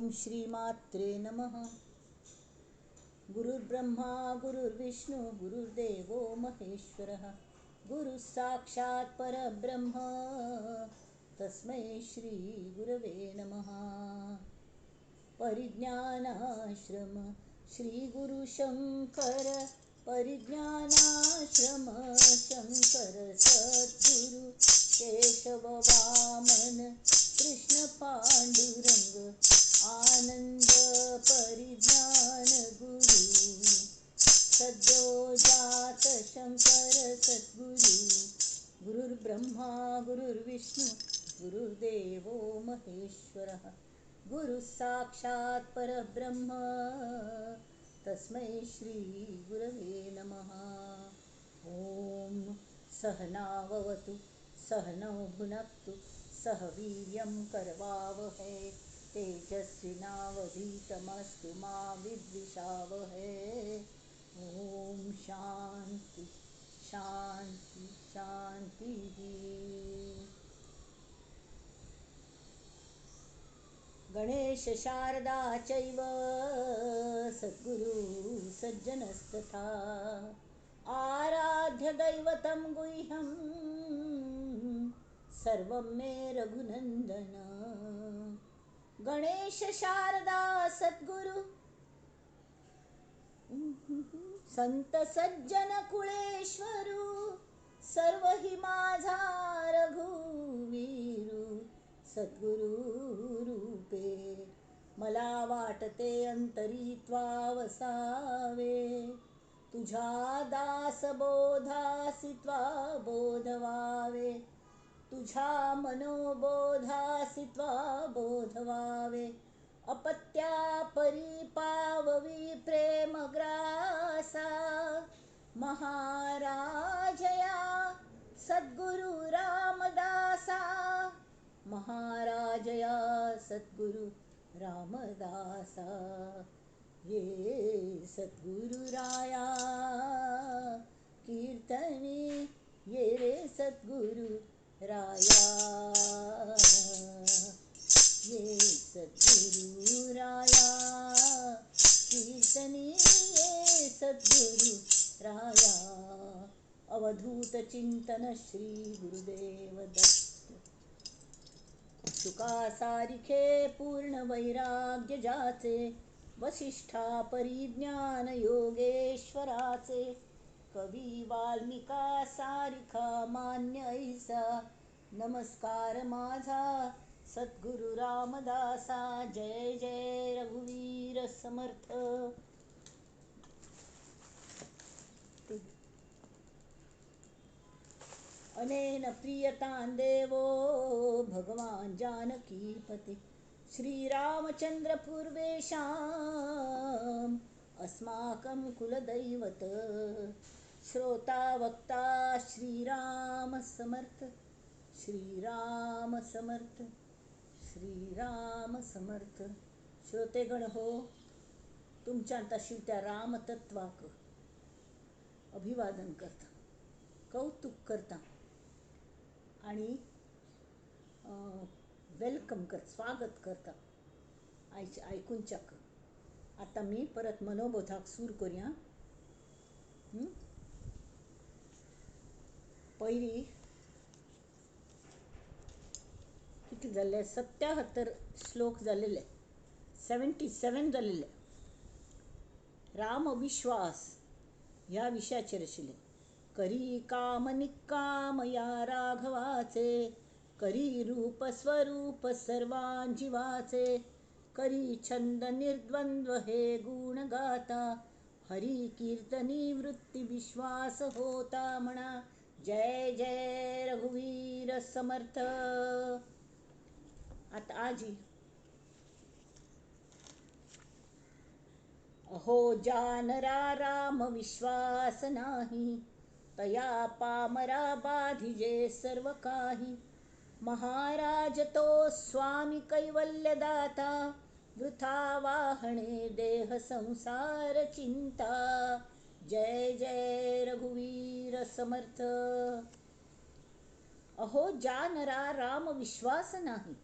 ओम श्रीमात्रे नमः। गुरुर्ब्रह्मा गुरुर्विष्णु गुरुर्देवो महेश्वरः, गुरुः साक्षात् परब्रह्म तस्मै श्री गुरवे नमः। परिज्ञानाश्रम श्री गुरु शंकर, परिज्ञानाश्रम शंकर सद्गुरु केशव वामन कृष्ण पांडुरंग आनंद परिज्ञान गुरु, सद्यो जात शंकर सद्गुरु। गुरुर्ब्रह्मा गुरुर्विष्णु गुरुर्देवो महेश्वरः, गुरु साक्षात् परब्रह्म तस्मै श्री गुरवे नमः। ॐ सहनाववतु सहनौ भुनक्तु सह वीर्यं करवावहै, तेजस्विनावधीतमस्तु मा विद्विषावहै। ॐ शांती शांती शांती। गणेश शारदा चैव सद्गुरु सज्जनस्तथा, आराध्य दैवतं गुह्यं सर्वं मे रघुनंदन। गणेश शारदा सद्गुरु संत सज्जन कुळेश्वरू, सर्व हि माझा रघुवीरू सद्गुरु रूपे। मला वाटते अंतरी त्वा वसावे, तुझ्या दासबोधासी त्वा बोधवावे, तुझ्या मनोबोधासी त्वा बोधवावे। अपत्या परी पाववी प्रेमग्रासा, महाराजया सद्गुरु रामदासा, महाराजया सद्गुरु रामदासा। ये सद्गुरुराया कीर्तनी, ये रे सद्गुरु राया, ये सद्गुरुराया कीर्तनी, ये सद्गुरु राया। अवधूत चिंतन श्री गुरुदेव दत्त। शुका सारिखे पूर्ण वैराग्य जाचे, वसिष्ठा परिज्ञान योगेश्वराचे। कवी वाल्मिका सारिखा मान्य ऐसा, नमस्कार माझा सद्गुरु रामदासा। जय जय रघुवीर समर्थ। अनेन प्रियतां देवो भगवान जानकीपते, श्रीरामचंद्र पूर्वेषाम् अस्माकं कुलदैवत। श्रोता वक्ता श्रीराम समर्थ, श्रीराम समर्थ, श्रीराम समर्थ। श्रोतेगण हो, तुमच्यांत आशिल्ल्या त्या रामतत्वाक अभिवादन करता, कौतुक करता आणि welcome कर, स्वागत करता आयकुंच्याक। आतां मी परत मनोबोधाक सूर करुया। पयलीं कितले जाल्ले, 77 श्लोक जालेले, 77 जालेले। रामविश्वास ह्या विशयाचेर आशिल्ले। करी काम निक्काम या राघवाचे, करी रूप स्वरूप सर्वांजीवाचे, करी छंद निर्द्वंद्व हे गुण गाता, हरी कीर्तनी वृत्ती विश्वास होता। म्हणा जय जय रघुवीर समर्थ। आता आजी अहो जानरा राम विश्वास नाही, तया पामरा बाधिजे सर्व काही। महाराज तो स्वामी कैवल्यदाता, वृथा वाहणे देह संसार चिंता। जय जय रघुवीर समर्थ। अहो जानरा राम विश्वास नाही,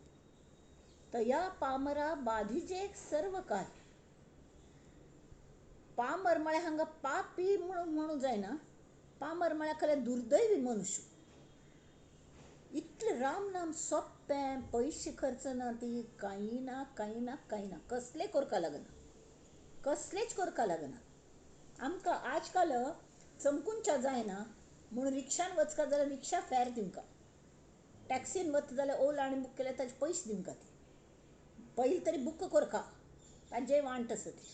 तया पामरा बाधिजे सर्व काही. पामर म्हळ्यार हांगा पापी म्हणून म्हणूं जायना, पामर म्हळ्यार खरें दुर्दैवी मनुष्य. इतलें राम नाम सोंपें, पयशे खर्च ना, ती कांय ना कांय ना कांय ना, कसलें करपाक लागना, कसलेंच करपाक लागना. आमकां आजकाल चमकूनच्या जायना म्हणून रिक्षान वचका जाल्यार रिक्षा फेर दिवंका, टॅक्सीन वता जाल्यार ओला आनी बूक केल्यार ताजे पयशे दिवंका, ती पयलीं तरी बूक करका, ताजें वांट आसा ती.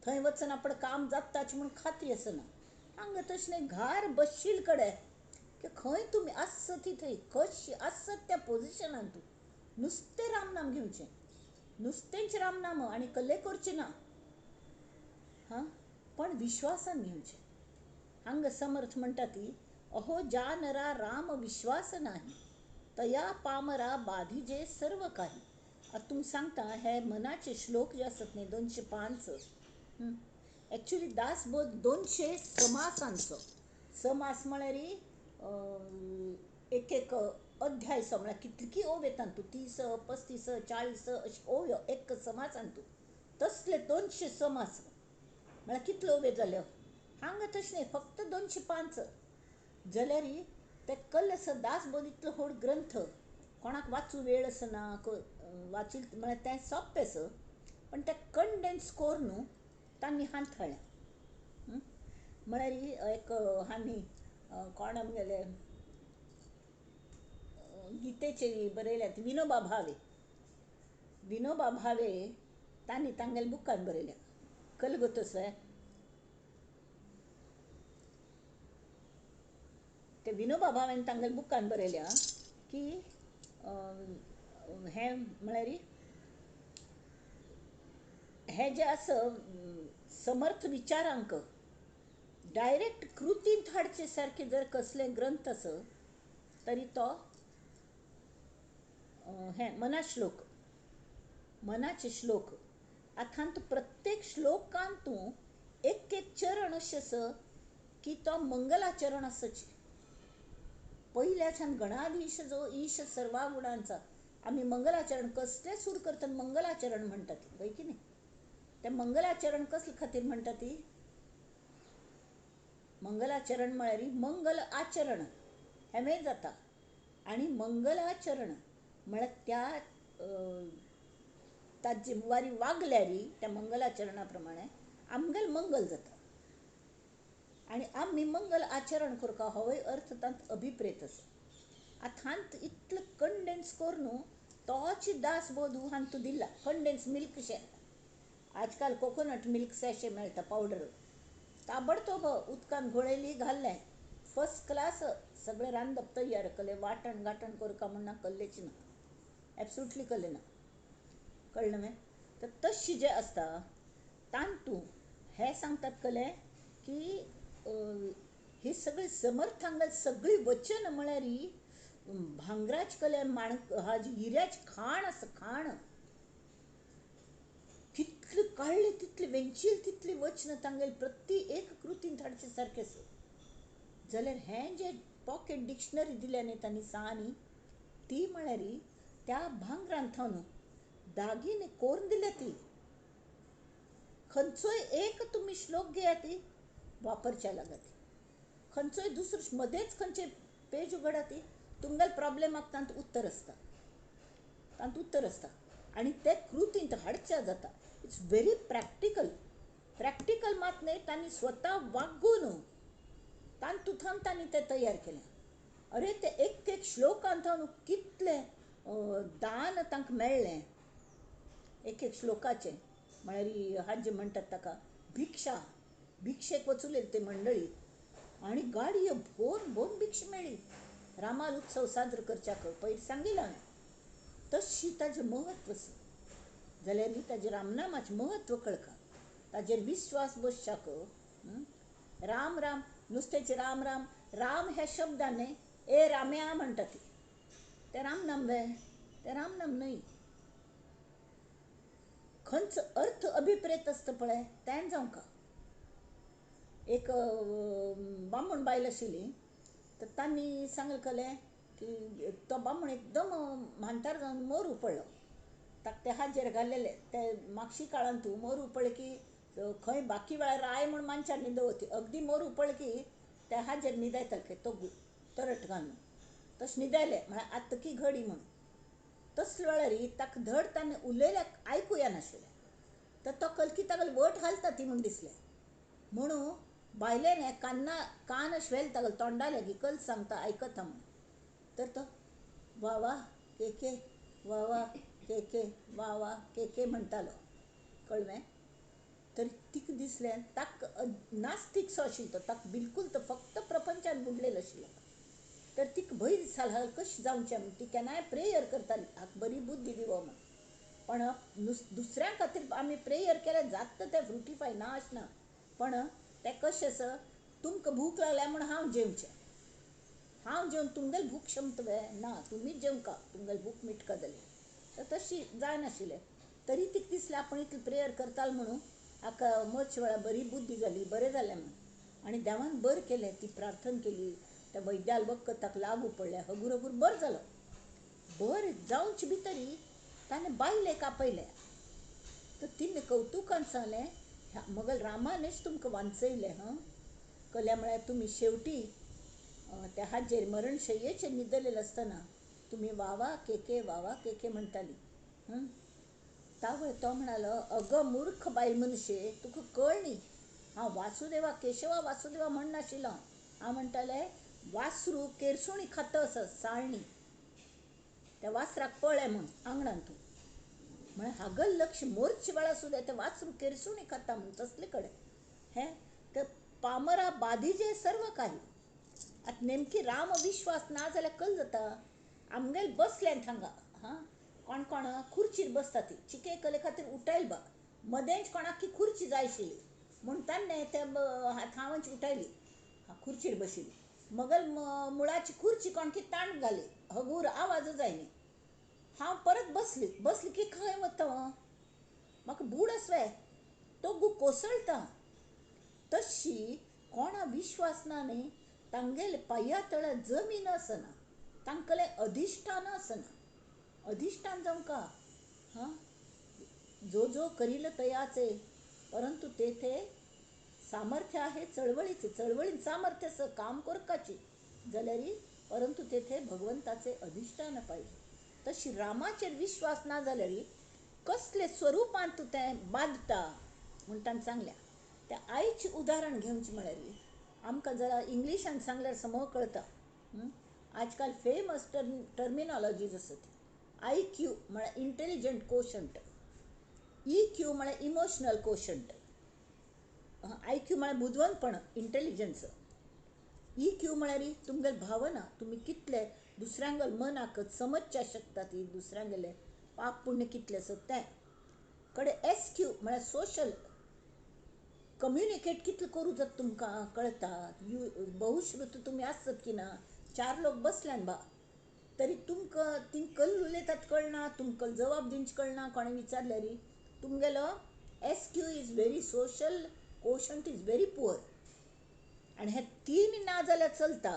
थंय वचून आपण काम जाताच म्हूण खात्री आसना. हांगा तशें न्हय, घार बसशील कडेन की खंय तुमी आसत ती थंय कशी आसत त्या पोजिशनान तूं नुस्तें रामनाम घेवचें, नुस्तेंच रामनाम आनी कल्ले करचें ना, हां, पण विश्वासान घेवचें. हांगा समर्थ म्हणटा ती अहो ज्या नरा राम विश्वास नाही तया पामरा बाधिजे सर्व काही. आतां तुमकां सांगता, हे मनाचे श्लोक जे आसत न्ही 205, एक्चुली दासबोध 200 समासांचो. समास म्हळ्यार एक एक अध्याय सो, म्हळ्यार कितली ओव येता तूं, 30 35 40 अशी ओव्यो एक समासान तूं, तसले 200 समास म्हळ्यार कितल्यो ओव्यो जाल्यो. हांगा तशें न्हय, फक्त 205 जाल्यार ते कल्ल आसा दासबोध इतलो व्हड ग्रंथ, कोणाक वाचूं वेळ आसना, वाचील म्हळ्यार तें सोंपें आसा, पण तें कंडेन्स करून तांणी हांथाळ्ळें. म्हळ्यार एक हांणी कोण आमगेले गीतेचेर बरयल्यात विनोबा भावे, विनोबा भावे तांणी तांगेल्या बुकान बरयल्या कलगतस ते विनोबा भावेन तांगेल्या बुकान बरयल्या की हें म्हळ्यार हें जें आसा समर्थ विचारांक डायरेक्ट कृतींत हाडचे सारके जर कसले ग्रंथ आसा तरी तो हें मनाश्लोक, मनाचे श्लोक. आतां प्रत्येक श्लोकान तूं एक एक चरण अशें आसा की तो मंगलाचरण आसचे. पयल्याच्यान गणाधीश जो ईश सर्वा गुणांचा, आमी मंगलाचरण कसले सूर करतात, मंगलाचरण म्हणटात हय की न्ही. तें मंगलाचरण कसले खातीर म्हणटा ती? मंगलाचरण म्हळ्यार मंगल आचरण हेंवूय जाता, आनी मंगलाचरण म्हळ्यार त्या ताजे वारी वागल्यार त्या मंगलाचरणा प्रमाणे आमगेल मंगल जाता आनी आमी मंगल आचरण करता, होवूय अर्थ तांत अभिप्रेत आसा. आतां हांत इतलो कंडेन्स करून तोच दासबोध हांतू दिला, कंडेन्स मिल्क शे. आजकाल कोकोनट मिल्क सॅशे मेळटा पावडर, ताबडतोब उदकान घोळयली घाल्लें, फर्स्ट क्लास सगळें रांदप तयार केलें, वांटण गांठण करका म्हूण ना कल्लेच ना, एब्सोल्युटली कल्लें ना, कळ्ळें मगे. तर तशें जें आसता तांतू हें सांगतात कलें की ही सगळी समर्थांगल सगळी वचन म्हळ्यार भांगराच कले, माणक हाजी हिऱ्याच खाण आसा, खाण कितले काडले तितले वेंचील तितली वचन तांगेले प्रति एक कृतीन धाडचे सारकें आसा. जाल्यार हें जें पॉकेट डिक्शनरी दिल्या न्ही तांणी सा न्ही, ती म्हळ्यार त्या भांगरान थावन दागिने कोरून दिल्या ती. खंयचोय एक तुमी श्लोक घेयात वापरच्या लागत, खंयचोय दुसरो मदेंच खंयचे पेज उगडात तुमगेले प्रॉब्लेमाक तांत उत्तर आसता, तांत उत्तर आसता आनी ते कृतींत हाडच्या जाता. It's very practical, practical मात न्हय, तांणी स्वता वागून तांतूंत तांणी तें तयार केलें. अरे ते एक एक श्लोकान थावन कितलें दान तांकां मेळ्ळें, एक एक श्लोकाचें. म्हळ्यार हाजें म्हणटात ताका भिक्षा, भिक्षेक वचुलेली ते मंडळी आनी गाडयो भोवन भोवन भिक्षा मेळ्ळी. रामाल उत्सव साजरो करच्याक पयर सांगिल्लें हांवें, तशी ताजें म्हत्व आसा. जाल्यार ताजें रामनामाचें म्हत्व कळका, ताजेर विस्वास बसच्याक. राम राम नुस्त्याचें राम राम राम ह्या शब्दान न्हय ए राम्या म्हणटा ती, तें रामनाम वे, तें रामनाम न्हय. खंयचो अर्थ अभिप्रेत आसता पळय तें जावंका. एक बामण बायल आशिल्ली, तर तांणी सांगलें कलें की तो बामण एकदम म्हांतार जावन मरू पडलो. ताका ते हाजेर घालेले ते मागशी काळांत तूं मोरू पळय की खंय बाकी वेळार राय म्हूण मनशां न्हिदोवती अगदी मोरू पळय की त्या हाजेर न्हिदयताले तो तरट घालून तशें न्हिदयलें म्हळ्यार आतां की घडी म्हूण. तसले वेळार ताका धड ताणें उलयल्याक आयकूं येनाशिल्लें. तर तो कलकी तागेलो वट हालता ती म्हूण दिसलें म्हणून बायलेन कान्ना कान अशें व्हेलें तागेलो तोंडा लागीं कल सांगता आयकता म्हूण. तर तो वा वा के के वा वा के के वा वा के के म्हणटालो. कळ्ळें? तर तिका दिसलें ताका नास्तीकसो आशिल्लो तो, ताका बिलकूल तो फक्त प्रपंचान बुडलेलो आशिल्लो. तर तिका भंय दिसतालो कशें जावचें म्हूण. ती केन्नाय प्रेयर करताली हाका बरी बुद्धी दिवो म्हूण. पण दुसऱ्यां खातीर आमी प्रेयर केल्यार जाता तें फ्रुटिफाय ना अशें ना, पण तें कशें आसा तुमकां भूक लागल्या म्हूण हांव जेवचें, हांव जेवन तुमगेली भूक क्षमता वे ना, तुमीच जेवका तुमगेली भूक मिटका जाल्यार. तर तशी जायनाशिल्लें. तरी तिका दिसलें आपूण इतलें प्रेयर करतालो म्हणून हाका मरच्या वेळार बरी बुद्धी जाली, बरें जालें म्हूण. आनी देवान बरें केलें, ती प्रार्थना केली, त्या वैद्याल वखद ताका लागू पडलें, हगूर हगूर बरें जालो. बरें जावचे भितरी ताणें बायलेक आपयलें. तर तिणें कवतुकान सांगलें मगल रामानच तुमकां वांचयलें हां. कल्या म्हळ्यार तुमी शेवटी त्या हाजेर मरणशय्येचेर न्हिदलेले आसतना तुमी वावा के के वावा के के म्हणटाली. तावळ तो म्हणालो अगं मूर्ख बायल मनशे तुका कळ न्ही, हांव वासुदेवा केशवा वासुदेवा म्हणनाशिल्लो, हांव म्हणटालें वासरू केरसुणी खाता आसा साळणी, त्या वासराक पळय म्हूण आंगणान तूं. म्हळ्यार हागल लक्ष मोरचे वेळार सुद्दां तें वासरू केरसुणी खाता म्हूण तसले कडेन हें तर पामरा बाधिजे सर्व काही. आतां नेमकी राम विश्वास ना जाल्यार कल जाता. आमगेल बसलें थांगा हां कोण कोण खुर्चीर बसता ती चिके कले खातीर उठायल बा मदेंच कोणाक की खुर्ची जाय आशिल्ली म्हूण ताणें त्या हांवच उठायली खुर्चीर बशिल्ली. मगल मुळाची खुर्ची कोणकी ताण घाली हगूर आवाज जायनी. हांव परत बसली बसली की खंय वता म्हाका बूड आसवे तो गो कोसळटा. तशी कोणा विश्वास ना न्ही तांगेले पांया तळा जमीन आसना, तांकां अधिश्ठान आसना. अधिश्ठान जावंका हां जो जो करील तयाचे परंतु तेथे सामर्थ्य आहे चळवळीचे, चळवळीन सामर्थ्य आसा काम करपाची जाल्यार परंतु तेथे भगवंताचे अधिश्ठान पाहिजे. तशी रामाचेर विश्वास ना जाल्यार कसले स्वरुपान तूं तें बादता म्हूण ताणें सांगल्या. त्या आईचें उदाहरण घेवचें म्हळ्यार आमकां जरा इंग्लिशान सांगल्यार समज कळटा. आजकाल फेमस टर्मिनॉलॉजीज आसा ती. I Q म्हळ्यार इंटेलिजंट कोशंट, ई क्यू म्हळ्यार इमोशनल कोशंट. I Q म्हळ्यार बुदवंतपण इंटेलिजन्स, ई क्यू म्हळ्यार तुमगेले भावना, तुमी कितले दुसऱ्यांगेले मनाक समजच्या शकता ती दुसऱ्यांगेले पाप पुण्य कितलें आसा तें. कडे एस क्यू म्हळ्यार सोशल कम्युनिकेट कितलें करूं जाता तुमकां कळटा. बहुश्रुत तुमी आसत की ना, चार लोक बसल्यान बा तरी तुमकां ती कल उलयतात कळना, तुमकां जबाब दिवचें कळना कोणें विचारल्यार. तुमगेलो S Q is very social quotient is very poor. आनी हे तीन ना जाल्यार चलता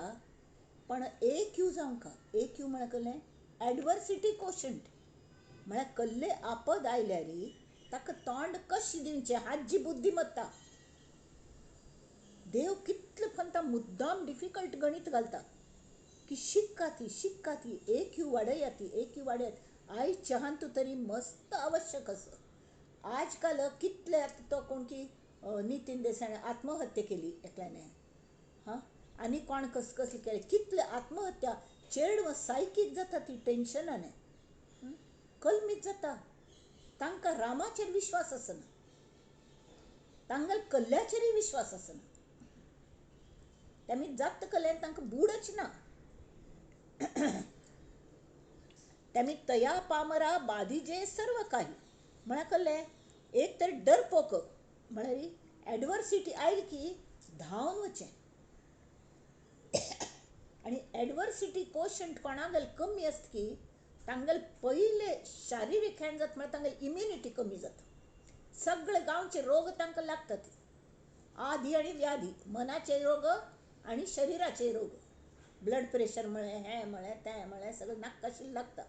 पण ए क्यू जावंका. ए क्यू म्हळ्यार कसलें एडवर्सिटी कोशंट, म्हळ्यार कसले आपद आयल्यार ताका तोंड कशें दिवचें हाजी बुद्धिमत्ता. देव कितले फंता मुद्दाम डिफिकल्ट गणीत घालता की शिक्का ती शिक्का ती ए क्यू वाडया ती ए क्यू वाडयात. आयज चहान तूं तरी मस्त आवश्यक आसा. आजकाल कितले आतां तो कोण की नितीन देसायान आत्महत्या केली एकल्याने हां, आनी कोण कस कसले केले कितले आत्महत्या चेडवां सायकीक जाता ती टेन्शनान कलमीत जाता. तांकां रामाचेर विश्वास आसना, तांगेल्या कल्ल्याचेरूय विश्वास आसना. तेमी जात कल्यान तांकां बूडच ना. तेमी तया पामरा बाधिजे सर्व काही म्हळ्यार कसलें एक तर डरपोक म्हळ्यार एडवर्सिटी आयली की धांवन वचें. आनी एडवर्सिटी कोशंट कोणागेल कमी आसता की तांगेले पयले शारिरीक हें जाता म्हळ्यार तांगेली इम्युनिटी कमी जाता. सगळे गांवचे रोग तांकां लागतात, आधी आनी व्याधी, मनाचे रोग आनी शरिराचे रोग, ब्लड प्रेशर म्हळें हें म्हळें तें म्हळें सगळें नाकाशील लागता.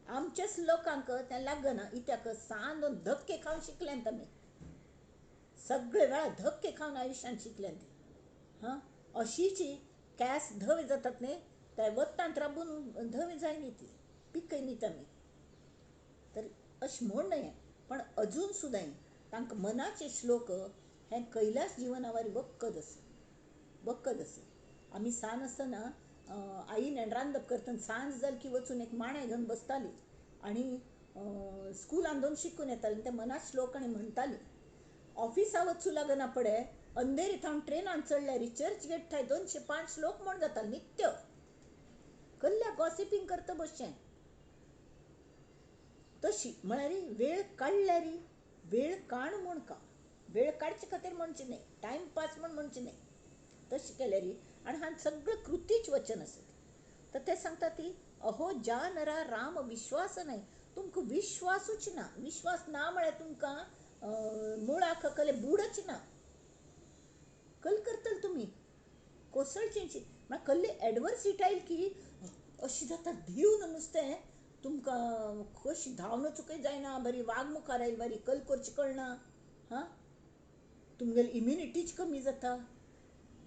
आमच्याच लोकांक तें लागना, इत्याक सान दोन धक्के खावन शिकल्यात आमी, सगळे वेळा धक्के खावन आयुश्यान शिकल्यात ती. हां, अशीची केंस धवे जातात न्ही, ते वत्तांत राबून धवे जायनी, ती पिकय न्ही आमी. तर अशें म्हूण न्हय, पण अजून सुद्दां तांकां मनाचे श्लोक हें कैलास जिवनावर वखद आसा, वखद आसा. आमी सान आसतना आईन रांदप करतना सांज जाली की वचून एक माणें घेवन बसताली आनी स्कुलान दोन शिकून येताली, ते मनात श्लोक आनी म्हणटाली. ऑफिसा वचूं लागना पडे अंधेरी थावन ट्रेनान चडल्यार चर्च गेट थंय 205 श्लोक म्हण जाता नित्य. कल्ल्या गॉसिपींग करता बसचें. तशी म्हळ्यार वेळ काडल्यार वेळ काण म्हूण का, वेळ काडचे खातीर म्हणचें न्हय, टायमपास म्हूण म्हणचें न्हय, तशें केल्यार. आनी हांगा सगळें कृतीच वचन आसा. तर ते सांगता ती अहो ज्या नरा राम विश्वास न्हय, तुमकां विश्वासूच ना. विश्वास ना म्हळ्यार तुमकां मुळाक कले बुडच ना. कल करतले तुमी कोसळचेंची म्हळ्यार कल्ली एडवर्सिटी आयली की अशी जाता भिवन नुस्तें तुमकां कशी धांवन चुकय जायना, बरी वाग मुखार आयली बरी कल करची कळना. हां, तुमगेली इम्युनिटीच कमी जाता,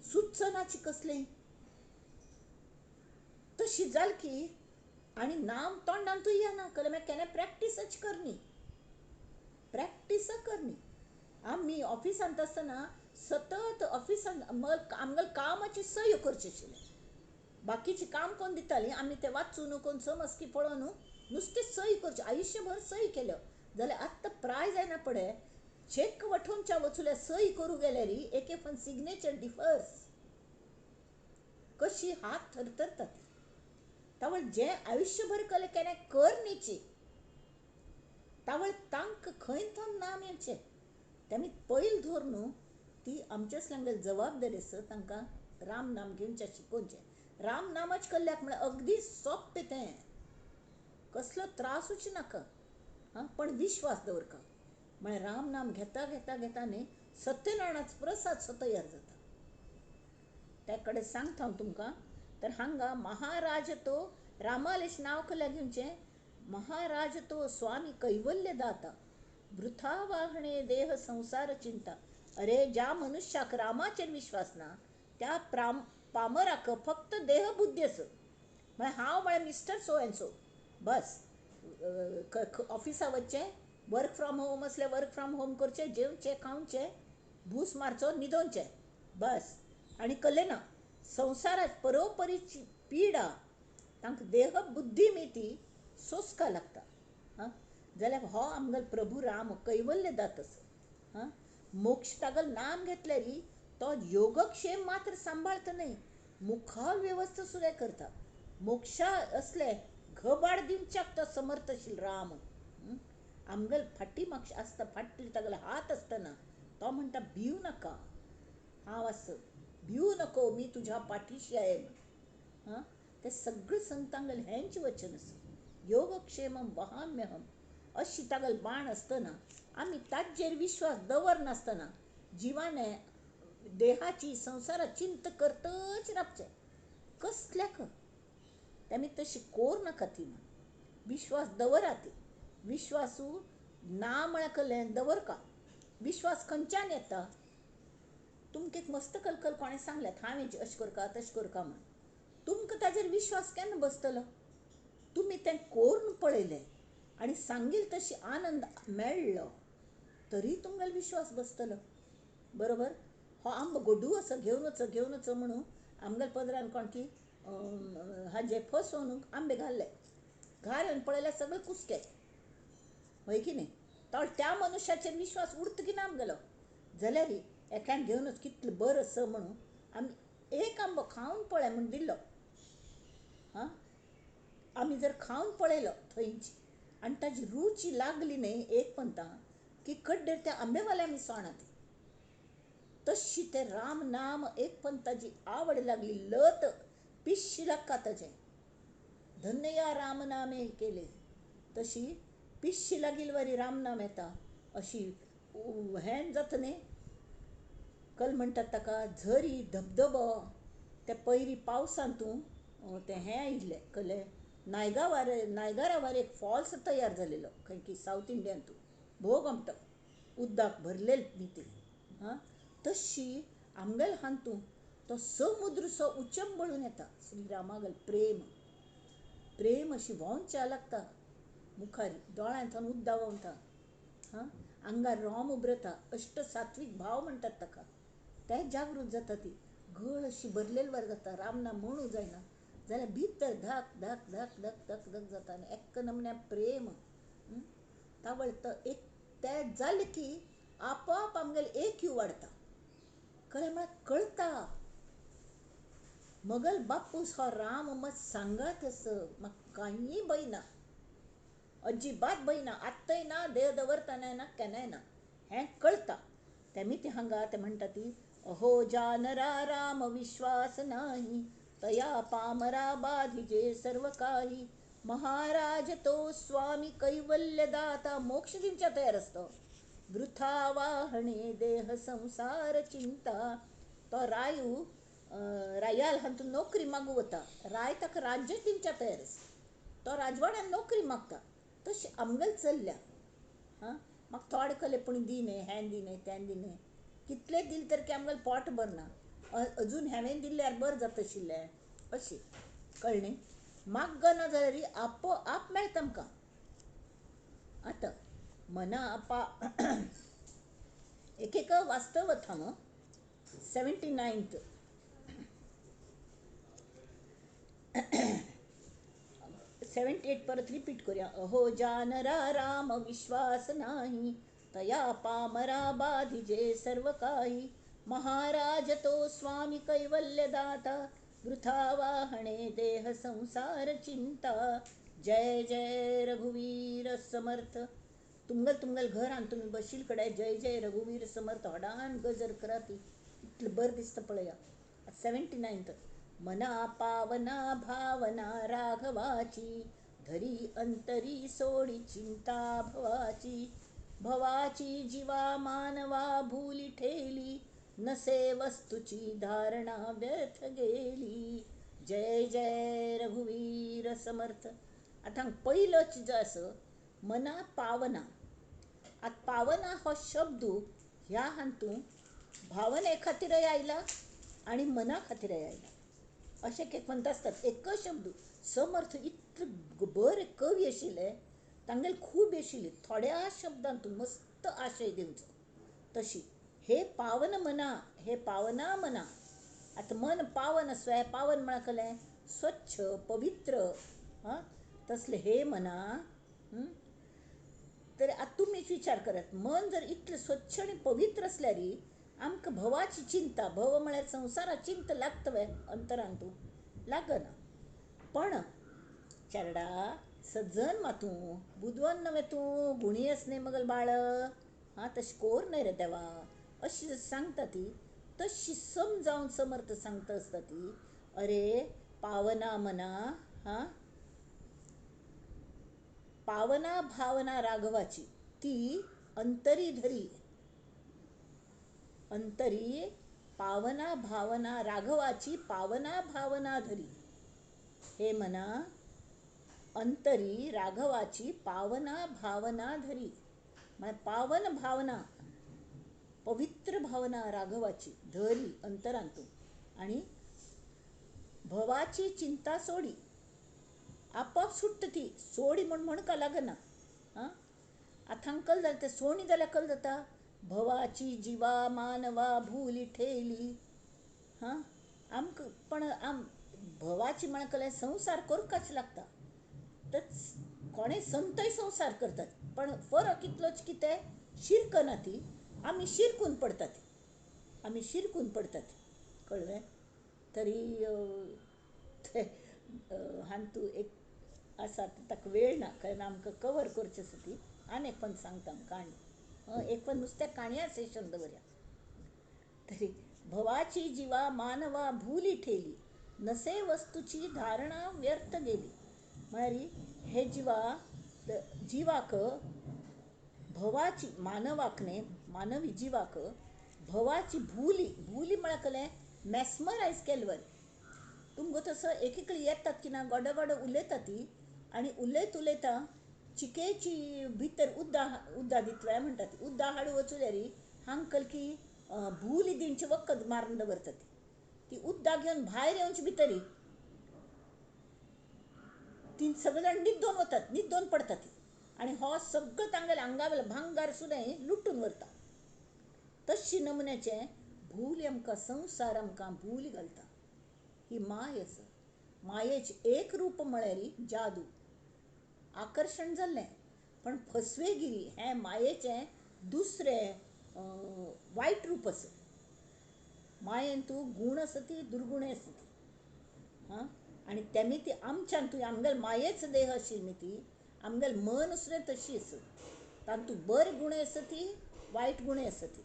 सुचनाची कसलें तशी जाल की आनी नाम तोंडांतूय येना. कल मागीर केन्ना प्रॅक्टिसच करनी, प्रॅक्टिस करनी. आमी ऑफिसांत आसतना सतत ऑफिसांत आमगेले कामाची सय करची आशिल्ली, बाकीची काम कोण दिताली आमी ते वाचून कोण समजकी पळोवन नुस्तें सय करचें. आयुश्यभर सय केल्यो जाल्यार आत्तां प्राय जायना पडे चॅक वठोवच्या वचुल्या सय करूं गेल्यार एक एक पण सिग्नेचर डिफर्स, कशी हात थरथरतात. तावळ जें आयुश्यभर कले केन्ना करनीची तावळ तांकां खंय थंय नाम येवचें. तेमी पयल धर न्हू ती आमच्याच लागले जबाबदारी आसा तांकां राम नाम घेवचें शिकोवचें. राम नामच कल्ल्याक म्हळ्यार अगदी सोंपें तें, कसलो त्रासूच नाका. हां, पण विश्वास दवरका. म्हळ्यार राम नाम घेता घेता घेता न्ही सत्यनारायणाचो प्रसाद सो तयार जाता. त्या कडेन सांगता हांव तुमकां. तर हांगा महाराज तो रामालेश नांव कल्या घेवचें. महाराज तो स्वामी कैवल्य दाता, वृथा वाहणे देह संसार चिंता. अरे ज्या मनुष्याक रामाचेर विश्वास ना त्या पामराक फक्त देहबुद्धी आसा. म्हळ्यार हांव म्हळ्यार मिस्टर सो एंड सो, बस ऑफिसा वचचें, वर्क फ्रॉम होम आसल्यार वर्क फ्रॉम होम करचें, जेवचें, खावचें, भूस मारचो, न्हिदोवचें, बस. आनी कल्लें ना संवसारात परोपरीची पिडा तांकां देहबुद्धी मिती सोंसका लागता. हां, जाल्यार हो आमगेलो प्रभू राम कैवल्य दात आसा. हां, मोक्ष तागेलो नाम घेतल्यार तो योगक्षेम मात्र सांबाळता न्हय, मुखार वेवस्था सुद्दां करता. मोक्षा असले घबाड दिवच्याक तो समर्थ आशिल्लो राम. आमगेलो फाटी मागशी आसता, फाटीर तागेलो हात आसतना तो म्हणटा भिव नाका, हांव आसा, भिवू नको, मी तुज्या पाठीशी आहे. हां, ते सगळे संतांगेलें हेंच वचन आसा, योगक्षेमम वहाम्यहम. अशी तागेलो बाण आसतना आमी ताजेर विश्वास दवरनासतना जिवाने देहाची संवसारात चिंता करतच रावचें कसल्याक. तेमी तशी कोर नाका ती म्हण विश्वास दवरा. ती विश्वासू ना म्हळ्यार कलें दवरका. विश्वास खंयच्यान येता? तुमकां एक मस्त कलकल कोणें सांगल्यात हांवें अशें करका तशें करका म्हण, तुमकां ताजेर विश्वास केन्ना बसतलो? तुमी तें कोरून पळयलें आनी सांगील तशी आनंद मेळ्ळो तरी तुमगेलो विश्वास बसतलो. बरोबर? हो आंबो गोडू आसा, घेवन वच घेवन वच म्हणून आमगेल्या पदरान कोण की हाजे फसोवन आंबे घाल्ले, घालून पळयल्यार सगळे कुसके, हय की न्ही? तर त्या मनुष्याचेर विश्वास उरता की ना आमगेलो? जाल्यार एकल्यान घेवन वच कितलो बरो आसा म्हणून आमी एक आंबो खावन पळय म्हूण दिल्लो. हां, आमी जर खावन पळयलो थंयच आनी ताजी रुची लागली न्हय एक पंता की खड्डेर त्या आंबेवाल्या आमी सोणात. तशी ते राम नाम एक पण ताजी आवड लागली, लत पिश्शी लागता ताजें. धन्य या राम नामे केले, तशी पिश्शी लागील वरी राम नाम येता. अशी हें जाता न्ही, कल म्हणटात ताका झरी धबधबो. ते पयरी पावसांतू तें हें आयिल्लें कले नायगावार नायगारावार एक फॉल्स तयार जालेलो खंय की सावथ इंडियन तूं भोव गोमटो उदक भरलेल न्ही ती आं तशी आमगेले हातूंत तो समुद्रसो उचंबळून येता श्रीरामागेलो प्रेम प्रेम अशी व्हांवच्या लागता मुखार दोळ्यांत उदक व्हांवता हां आंगार रोम उबरता अष्ट सात्वीक भाव म्हणटात ताका ते जागृत जाता ती गळ अशी भरलेली वर जाता रामनाम म्हणू जायना जाल्यार भितर धक धक धक धक धक धक जाता आनी एक नमन्या प्रेम तावळत एक तें जालें की आपोआप आमगेलें एक वाडता कळ्ळें म्हळ्यार कळटा मगल बापूस हो राम मत सांगात आस म्हाका कांय भंय ना अजिबात भंय ना आत्तय ना देह दवरतनाय ना केन्नाय ना हें कळटा तेमी ती हांगा ते म्हणटा ती अहो जानरा राम विश्वास नाही तया पामरा बाधिजे सर्व काही महाराज तो स्वामी कैवल्यदाता मोक्ष दिवच्या तयार असतो वृथा वाहणे देह संसार चिंता तो रायू रायाल हातूंत नोकरी मागू वता राय ताका राज्य दिवच्या तयार आसता तो राजवाड्यान नोकरी मागता तशी आमगेल चल्ल्या हां म्हाका थोडे कले पूण दिने हें दिने तें दिने कितले दिले तर की आमगेलें पोट भरना अजून हांवें दिल्यार बरें जाता आशिल्लें अशें कळ्ळें न्ही मागना जाल्यार आपोआप मेळटा आमकां आतां मना पा एक एक वास्तव वता हांव 79th 78 परत रिपीट करूया अहो जानरा राम विश्वास नाही तया पामरा बाधिजे सर्व काही महाराज तो स्वामी कैवल्यदाता वृथा वाहणे देह संसार चिंता जय जय रघुवीर समर्थ. तुमगेल तुमगेल घरान तुमी बशील कडेन जय जय रघुवीर समर्थ व्हडान गजर करा ती इतलें बरें दिसता पळया. 79th मना पावना भावना राघवाची धरी अंतरी सोडी चिंता भवाची भवाची जीवा मानवा भूली ठेली नसे वस्तूची धारणा व्यर्थ गेली जय जय रघुवीर समर्थ. आतां पयलो जो आसा मना पावना. आतां पावना हो शब्द ह्या हातूंत भावने खातीरय आयला आनी मना खातीरय आयला अशें एक म्हणटा आसतात. एकच शब्द समर्थ इतले बरे कवी आशिल्ले तांगेले खूब आशिल्ली थोड्या शब्दांत मस्त आशय दिवचो. तशी हे पावन मना हे पावना मना. आतां मन पावन आसता हें पावन म्हळ्यार कसलें स्वच्छ पवित्र हां तसलें हे मना. तर आतां तुमीच विचार करात मन जर इतलें स्वच्छ आनी पवित्र आसल्यार आमकां भवाची चिंता भव म्हळ्यार संवसाराची चिंता लागता वे अंतरांत लागना. पण चेरडा सज्जन मा तूं बुदवंत न्हय तूं गुणी आस न्ही मगल बाळ हां तशें कोर न्हय रे देवा अशी सांगता ती तशी समजावन समर्थ सांगता आसता ती अरे पावना मना हां पावना भावना राघवाची ती अंतरी धरी अंतरी पावना भावना राघवाची पावना भावना धरी हे मना अंतरी राघवाची पावना भावना धरी म्हळ्यार पावन भावना पवित्र भावना राघवाची धरी अंतरांतू आनी भवाची चिंता सोडी आपोआप सुट्टा ती सोडी म्हूण म्हणका लागना. आं आतां कल जालें तें सोणी जाल्यार कल जाता भवाची जिवा मानवा भूली ठेली हां आमकां पण आम भवाची म्हळ्यार कसलें संवसार करपाच लागता. तर कोणें संतय संवसार करतात पण फरक इतलोच की ते शिरकना ती आमी शिरकून पडटात आमी शिरकून पडटात कळ्ळें. तरी ते हातूंत एक आसा ताका वेळ ना कारण आमकां कवर करची आसा ती आनी एक पण सांगता काणी एक पण नुस्त्या काणया सेशन दवरया. तरी भवाची जिवा मानवा भूली ठेली नसे वस्तूची धारणा व्यर्थ गेली म्हळ्यार हे जिवा जिवाक भवाची मानवाक न्ही मानवी जिवाक भवाची भूली भूली म्हळ्यार कसलें मॅस्मरायज केल्ले वरी. तुमकां तसो एक एकली येतात की ना गोडो गोडो उलयता ती आनी उलयत उलयता चिकेची भितर उद्दा उद्दा दितले म्हणटा ती उद्दा हाडू वचूल्यार हांगा कलकी भूल दिवचे वखद मारून दवरता ती ती उद्दा घेवन भायर येवचे भितरी ती सगळे जाण न्हिदोन वतात, न्हिदोन पडतात आनी हो सगळो तांगेल्या आंगा वयलो भांगार सुद्दां लुटून व्हरता. तशी नमुन्याचें भूल आमकां संवसार आमकां भूल घालता. ही माय आसा. मायेचें एक रूप म्हळ्यार जादू, आकर्शण जाल्लें, पण फसवेगिरी हें मायेचें दुसरें वायट रूप आसा. मायेन तूं गूण आसा ती दुर्गुणय आसा ती. हां, आनी तेमी ती आमच्यान तूं आमगेले मायेच देह आशिल्ली न्ही ती, आमगेले मन आसलें तशी आसा. तातूंत बरे गूण आसा ती, वायट गूण आसा ती.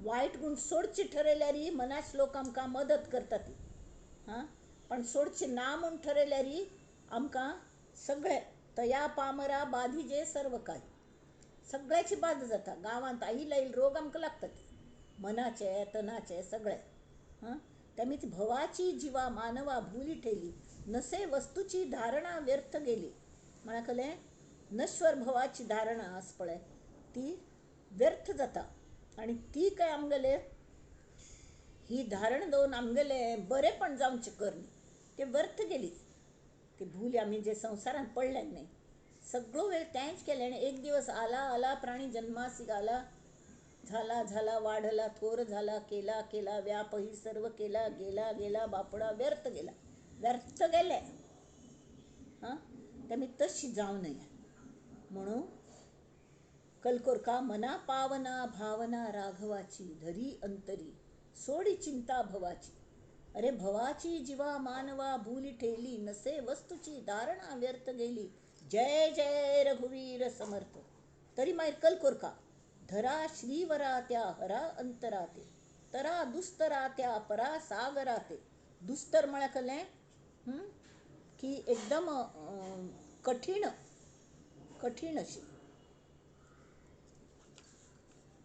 वायट गूण सोडची ठरयल्यार मनाच लोक आमकां मदत करता ती. हां, पण सोडची ना म्हूण ठरयल्यार आमकां सगळे तया पामरा बाधिजे सर्व काही, सगळ्याची बाद जाता. गांवांत आयिल्ले आयिल्ले रोग आमकां लागतात, मनाचे तनाचे सगळे. हां, तेमी ती भवाची जिवा मानवा भूली ठेली, नसे वस्तूची धारणा व्यर्थ गेली. म्हळ्यार कळ्ळें, नश्वर भवाची धारणा आसा पळय ती व्यर्थ जाता. आनी ती काय आमगेले ही धारण दवरून आमगेले बरेंपण जावचें कर न्ही, ते व्यर्थ गेली. ती भूल आमी जे संवसारांत पडल्या न्ही, सगळो वेळ तेंच केलें आनी एक दिवस आला आला प्राणी जन्मासी आला, झाला झाला वाढला थोर झाला, केला केला व्यापही सर्व केला, गेला गेला बापडा व्यर्थ गेला, व्यर्थ गेले. हां, तेमी तशी जावं नये म्हणून कलकोरका मना पावना भावना राघवाची धरी अंतरी, सोडी चिंता भवाची. अरे भवाची जीवा मानवा भूली ठेली, नसे वस्तूची धारणा व्यर्थ गेली. जय जय रघुवीर समर्थ. तरी मागीर कलकोरका धरा श्रीवरा त्या हरा अंतरा ते, तरा दुस्तरा त्या परा सागरा ते. दुस्तर म्हळ्यार कळ्ळें की एकदम कठीण, कठीण अशी.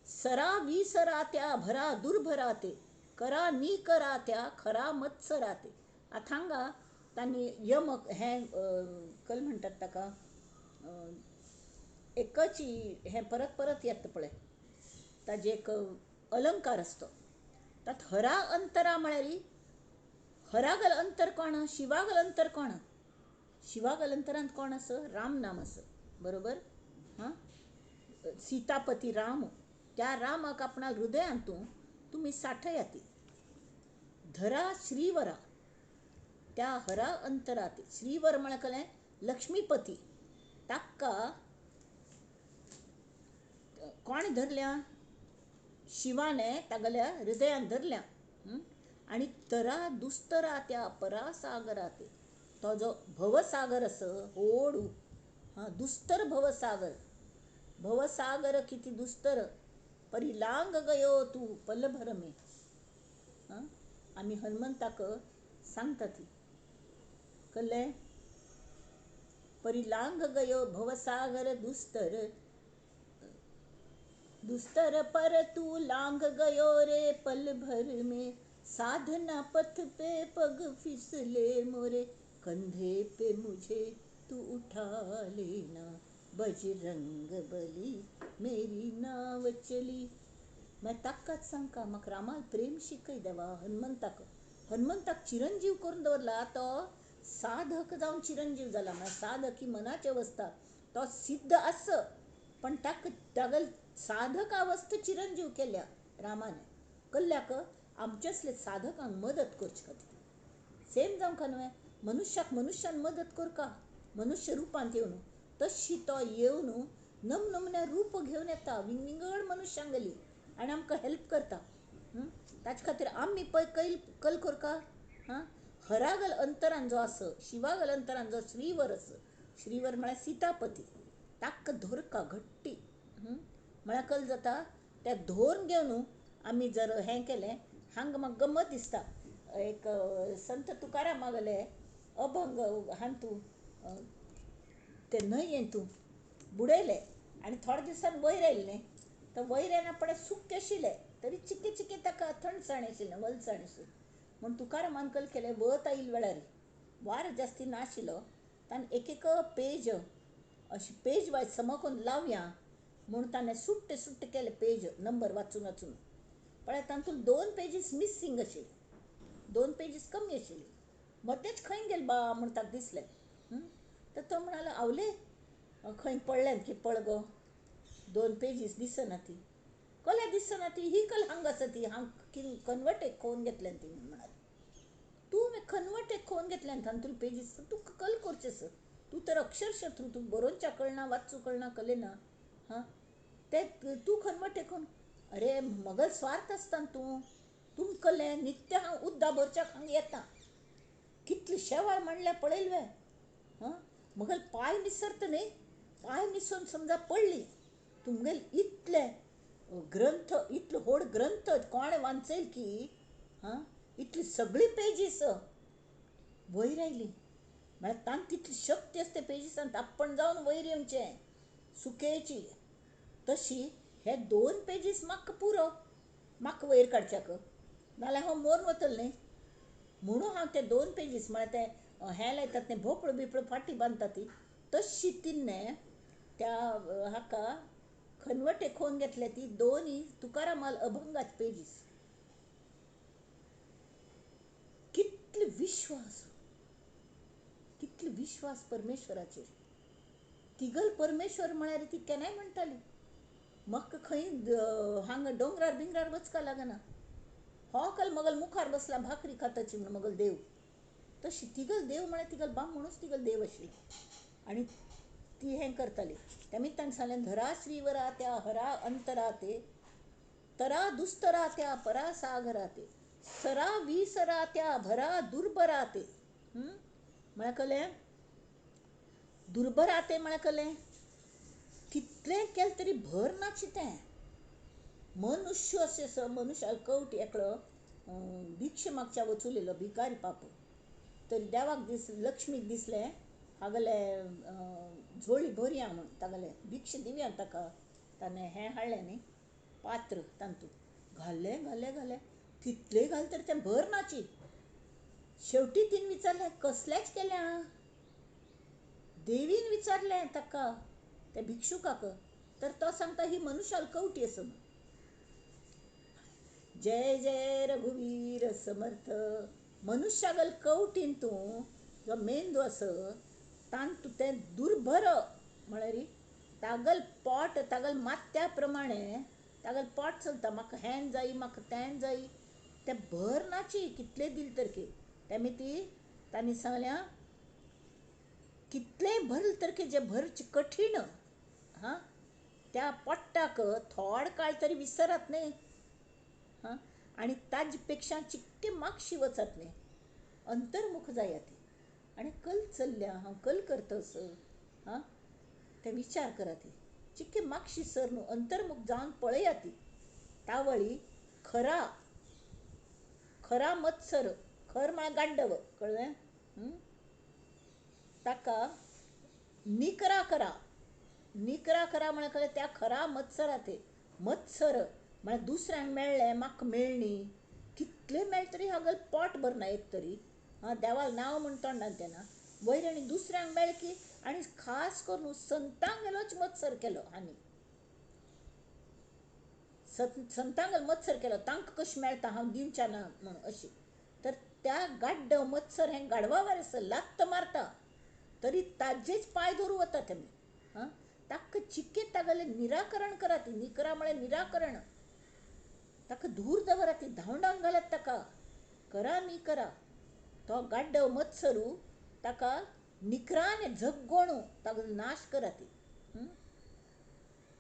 सरा विसरा त्या भरा दुर्भरा ते, करा नी करा त्या खरा मत्सरा ते. आतां हांगा तांणी यमक हें कल म्हणटात ताका, एकच हें परत परत येता पळय, ताजे एक अलंकार आसता. तातूंत हरा अंतरा म्हळ्यार हरागल अंतर कोण, शिवागल अंतर कोण. शिवागल अंतरांत कोण आसा, राम नाम आसा, बरोबर. हां, सीतापती राम, त्या रामाक आपणा हृदयांतू तुमी साठयात. धरा श्रीवरा त्या हरा अंतरात. श्रीवर म्हळ्यार कळ्ळें लक्ष्मीपती. ताका कोण धरल्या, शिवाने तागेल्या हृदयान धरल्या. आनी तरा दुस्तरा त्या परासागरा ते, तो जो भवसागर आसा व्हड, हां, दुस्तर भवसागर, भवसागर किती दुस्तर, परी लांग गयो तू पलभर में. हां, आमी हनुमंताक सांगता ती, कळ्ळें, परी लांग गयो भवसागर दुस्तर, दुस्तर पर तू लांग गयो रे पल भर में, साधना पथ पे पग फिसले मोरे, कंधे पे मुझे तू उठा लेना, बजरंग बली मेरी नाव चली. मागीर ताकाच सांगका म्हाका रामाल प्रेम शिकय देवा. हनुमंताक, हनुमंताक चिरंजीव करून दवरला, तो साधक जावन चिरंजीव जाला. म्हळ्यार साधक ही मनाची अवस्था, तो सिद्ध आस पण ताका तागेले साधक अवस्था चिरंजीव केल्या रामान. कल्ल्याक आमचे असले साधकांक मदत करचे खातीर. सेम जावंक न्हय, मनुष्याक मनुष्यान मदत करका, मनुष्य रुपांत येवन तशी तो येवन नमनमने रूप घेवन येता विंगविंगड मनुष्यांगेली आनी आमकां हेल्प करता. ताचे खातीर आमी पळय कैल कल करका. हां, हरागल अंतरान जो आसा, शिवागल अंतरान जो श्रीवर आसा, श्रीवर म्हळ्यार सीतापती, ताका धरका घट्टी. म्हळ्यार कल जाता त्या धोरून घेवन आमी जर हें केलें, हांगा म्हाका गमत दिसता. एक संत तुकारामागेले अभंग हांतू ते न्हंयेंतू बुडयले आनी थोड्या दिसान वयर आयले न्ही, तर वयर येना पळय सुके आशिल्ले तरी चिके चिके ताका थंडसाण आशिल्लें, वलसाण आशिल्ली. म्हूण तुकारामान कल केलें, वत आयिल्ले वेळार वारो जास्ती नाशिल्लो, ताणें एक एक पेज अशी पेज वायज समकून लावया म्हूण ताणें सुट्टे सुट्टे केले पेज नंबर वाचून वाचून. पळय तातूंत 2 पेजीस मिसींग आशिल्ली, 2 पेजीस कमी आशिल्ली. मदेंच खंय गेल बा म्हूण ताका दिसलें. तर तो म्हणालो आवले खंय पडल्यान की पळ गो 2 पेजीस दिसना ती. कल्या दिसना ती, ही कल हांग आसा ती, हांग कन्वर्ट एक खोवन घेतल्यान ती. म्हणाली तूं कन्वर्ट एक खोवन घेतल्यान तातूंत पेजीस तूं कल करचें सर, तूं तर अक्षरशः तूं बरोवच्या कळना, वाचूं कळना, कले ना. हां ते तूं खनवट एकूण. अरे मगल स्वार्थ आसता तूं, तुमकलें नित्य हांव उद्दा भरच्याक हांगा येता, कितली शेवाळ म्हणल्यार पळयल्वे. हां मगल पांय निसरत न्ही, पांय निसरून समजा पडली तुमगेल इतले ग्रंथ, इतलो व्हड ग्रंथ कोणें वाचयल की. हां इतली सगळी पेजीस वयर आयली म्हळ्यार तांकां तितली शक्ती आसता पेजीसान आपण जावन वयर येवचें सुकेची. तशी हे 2 पेजीस म्हाका पुरो, म्हाका वयर काडच्याक, नाल्यार हांव मोरून वतलें न्ही. म्हणून हांव ते 2 पेजीस म्हळ्यार ते हें लायतात न्ही भोपळो बिपळो फाटी बांदता ती, तशी तिन्ने त्या हाका खनवटे खोवन घेतले ती 2 तुकारामाल अभंगाचे पेजीस. कितलो विश्वास, कितलो विश्वास परमेश्वराचेर. तिगल परमेश्वर म्हळ्यार ती केन्नाय म्हणटाली म्हाका खंय हांगा दोंगरार बिंगरार वचका लागना, हो कल मगल मुखार बसला भाकरी खाताची म्हण मगल देव. तशी तिगल देव म्हळ्यार तिगल बामणूच तिगल देव आशिल्ली आनी ती हें करताली. त्या निमित्तान सांगलें धरा श्रीवरा त्या हरा अंतरा ते, तरा दुस्तरा त्या परा सागरा ते, सरा विसरा त्या भरा दुर्बरा ते. म्हळ्यार कळ्ळें दुर्बरा ते म्हळ्यार कळ्ळें कितलें केलें तरी भर नाची तें. मनुष्य अशें मनुष्य कवट एकलो भिक्षा मागच्या वचुलेलो भिकारी पाप, तर देवाक दिस लक्ष्मीक दिसलें हागले झोळी भरया म्हूण, तागले भिक्षा दिवया ताका. ताणें हें हाडलें न्ही पात्र, तातूंत घालें घालें घालें कितलें घालें तरी तें भर नाची. शेवटी तिणें विचारलें कसलेंच केलें. देवीन विचारलें ताका त्या भिक्षुकाक, तर तो सांगता ही मनुष्याल कवटी आसा. जय जय रघुवीर समर्थ. मनुष्यागल कवटीन तूं जो मेंदू आसा तांतू तें दुर्भर म्हळ्यार तागल पोट तागल मात्या प्रमाणे तागल पोट चलता. म्हाका हें जाय म्हाका तें जाय, तें भर नाची कितलें दिल तर की. तेमी ती तांणी सांगल्या कितलें भरलें तर की जें भरचें कठीण. हां त्या पोट्टाक थोड काळ तरी विसरात न्ही. हां आनी ताजे पेक्षा चिक्के मागशी वचात न्ही, अंतर्मुख जाया ती. आनी कल चल्ल्या हांव कल करता असो. हां ते विचार करा ती चिक्के मागशी सर न्हू अंतर्मुख जावन पळया ती. तावळी खरा खरा मत्सर, खर म्हळ्यार गांडव कळ्ळें, ताका निकरा करा. निकरा करा म्हळ्यार कळ्ळें त्या खरा मत्सरा ते मत्सर म्हळ्यार दुसऱ्यांक मेळ्ळें म्हाका मेळ्ळी, कितलें मेळ्ळें तरी हागल पोट भरना एक तरी. हां देवाक नांव म्हूण तोंडान तेन्ना वयर आनी दुसऱ्यांक मेळ्ळें की, आनी खास करून संतांगेलोच मत्सर केलो. आनी संतांगेलो मत्सर केलो, तांकां कशें मेळटा हांव दिवच्या ना म्हूण अशी. तर त्या गाड्डव मत्सर हें गाडवा आसा, लात्त मारता तरी ताजेच पांय धरून वता तेमी. हां ताका चिके तागेलें निराकरण करात. निकरा म्हळ्यार निराकरण, ताका धूर दवरात, धांवडावन घालात ताका. करा निकरा तो गाड्डव मत्सरू ताका निकरान झगोणू ताका नाश करात.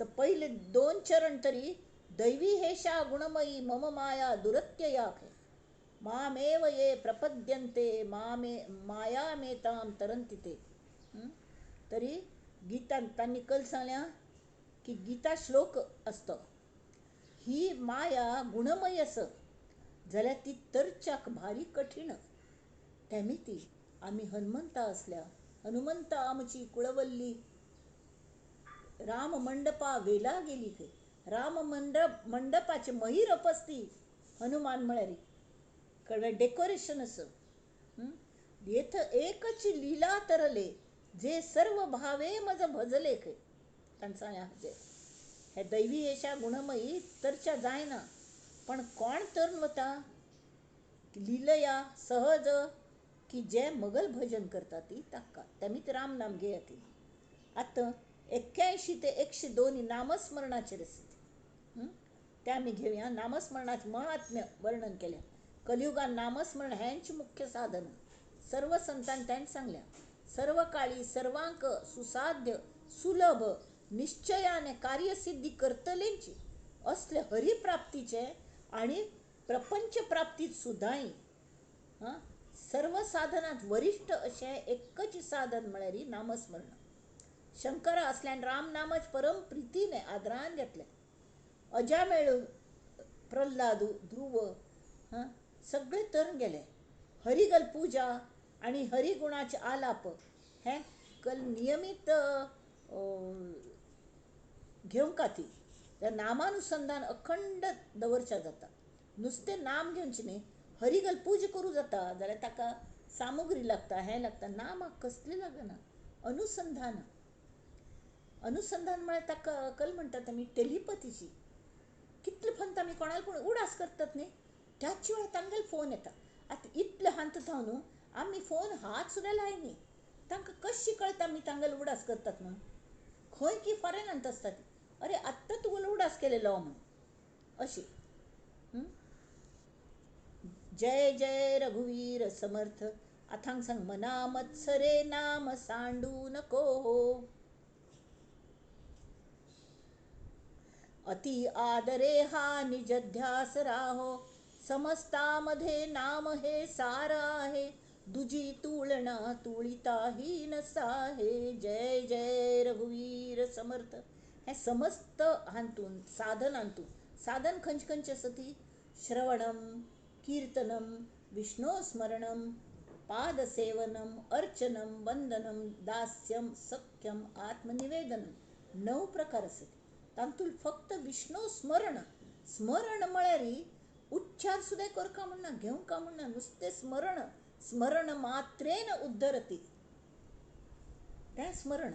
तर पयले 2 चरण तरी दैवी हेषा गुणमयी मम माया दुरत्यया मामेव ये प्रपद्यन्ते मामे मायामेतां तरंती ते. तरी गीता तांणी कल सांगल्या की गीता श्लोक आसतो. ही माया गुणमय आसा जाल्यार ती तरच्याक भारी कठीण. तेमी ती आमी हनुमंता आसल्या, हनुमंता आमची कुळवल्ली, राम मंडपा वेला गेली खंय, राम मंडपाचे महिर अपसती हनुमान म्हळ्यार कळ्ळें डेकोरेशन आसा. येथ एकच लीला तरले जे सर्व भावे मज भजले खंय तांचा हाजेर हे दैवी अशा गुणमयी तरच्या जायना. पण कोण तरून वता लिलया सहज की जे मगल भजन करता ती ताका तेमी ते राम नाम घेयात. आतां 81 ते 102 नामस्मरणाचेर आसा ते आमी घेवया. नामस्मरणाचें महात्म्य वर्णन केलें. कलियुगान नामस्मरण हेंच मुख्य साधन. सर्व संतान तेंच सांगलें. सर्व काळी सर्वांक सुसाध्य सुलभ निश्चयाने कार्यसिद्धी करतलेंची असले हरिप्राप्तीचे आणि प्रपंच प्राप्तीत सुद्दांय सर्व साधनात वरिष्ठ अशें एकच साधन म्हळ्यार नामस्मरण. शंकरा असल्यान राम नामच परम प्रितीने आदरान घेतलें. अजामेळ प्रल्हादू ध्रुव सगळे तरून गेले. हरिगल पूजा आणि हरिगुणाचे आलाप हे कल नियमित घेवंक ती त्या नामानुसंधान अखंड दवरच्या जाता. नुस्तें नाम घेवचें न्ही. हरिगल पूजा करूं जाता जाल्यार ताका सामुग्री लागता, हें लागता. नामाक कसलें लागना. अनुसंधान अनुसंधान म्हळ्यार ताका कल म्हणटात आमी टेलिपथीची. कितले फंत आमी कोणाक पूण उडास करतात न्ही त्याच वेळार तांगेलो फोन येता. आतां इतले हांत थावन न्हू आमी फोन हात सुद्दां लायनी. तांकां कशी कळटा आमी तांगेलो उडास करतात म्हूण. खंय की फॉरेनांत आसता ती. अरे आत्तां तुगेलो उडास केलेलो म्हूण अशी. जय जय रघुवीर समर्थ. आतां सांग मना मत्सरे नाम सांडू नको हो. अति आदरे हा निज ध्यास राहो. समस्तामध्ये नाम हे सार आहे. दुजी तुळणा तुळिता ही नसाहे. जय जय रघुवीर समर्थ. हे समस्त हातून साधन हातून साधन खंयचे खंयचे आसा ती श्रवणम कीर्तनम विष्णुस्मरणम पादसेवनम अर्चनम वंदनम दास्यम सख्यम आत्मनिवेदनम 9 प्रकार आसत. तातूंत फक्त विष्णु स्मरण स्मरण म्हळ्यार उच्चार सुद्दां करका म्हणना, घेवंका म्हणना, नुस्तें स्मरण स्मरण मात्रेन उद्धरती तें स्मरण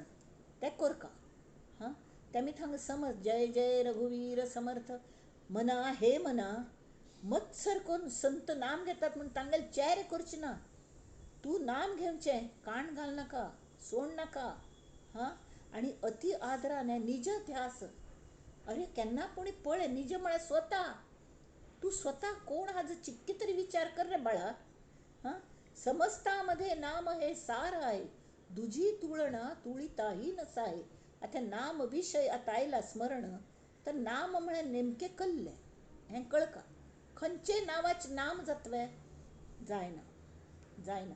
तें करका. हां तेमी थांग समज जय जय रघुवीर समर्थ. मना हे मना मत्सर करून संत नाम घेतात म्हूण तांगेले चेरे करचे ना. तूं नाम घेवचें, काण घाल नाका, सोड नाका. हां आनी अति आदरान निज ध्यास. अरे केन्ना कोणी पळय निज म्हळ्यार स्वता. तूं स्वता कोण हाजो चिक्की तरी विचार कर रे बाळा. हां समस्तामध्ये नाम हे सार आहे. दुजी तुळणा तुळिताही नसाहे. आतां नाम विशय आतां आयला स्मरण तर नाम म्हळ्यार नेमकें कल्लें हें कळका. खंयचे नांवाचें नाम जातलें जायना जायना.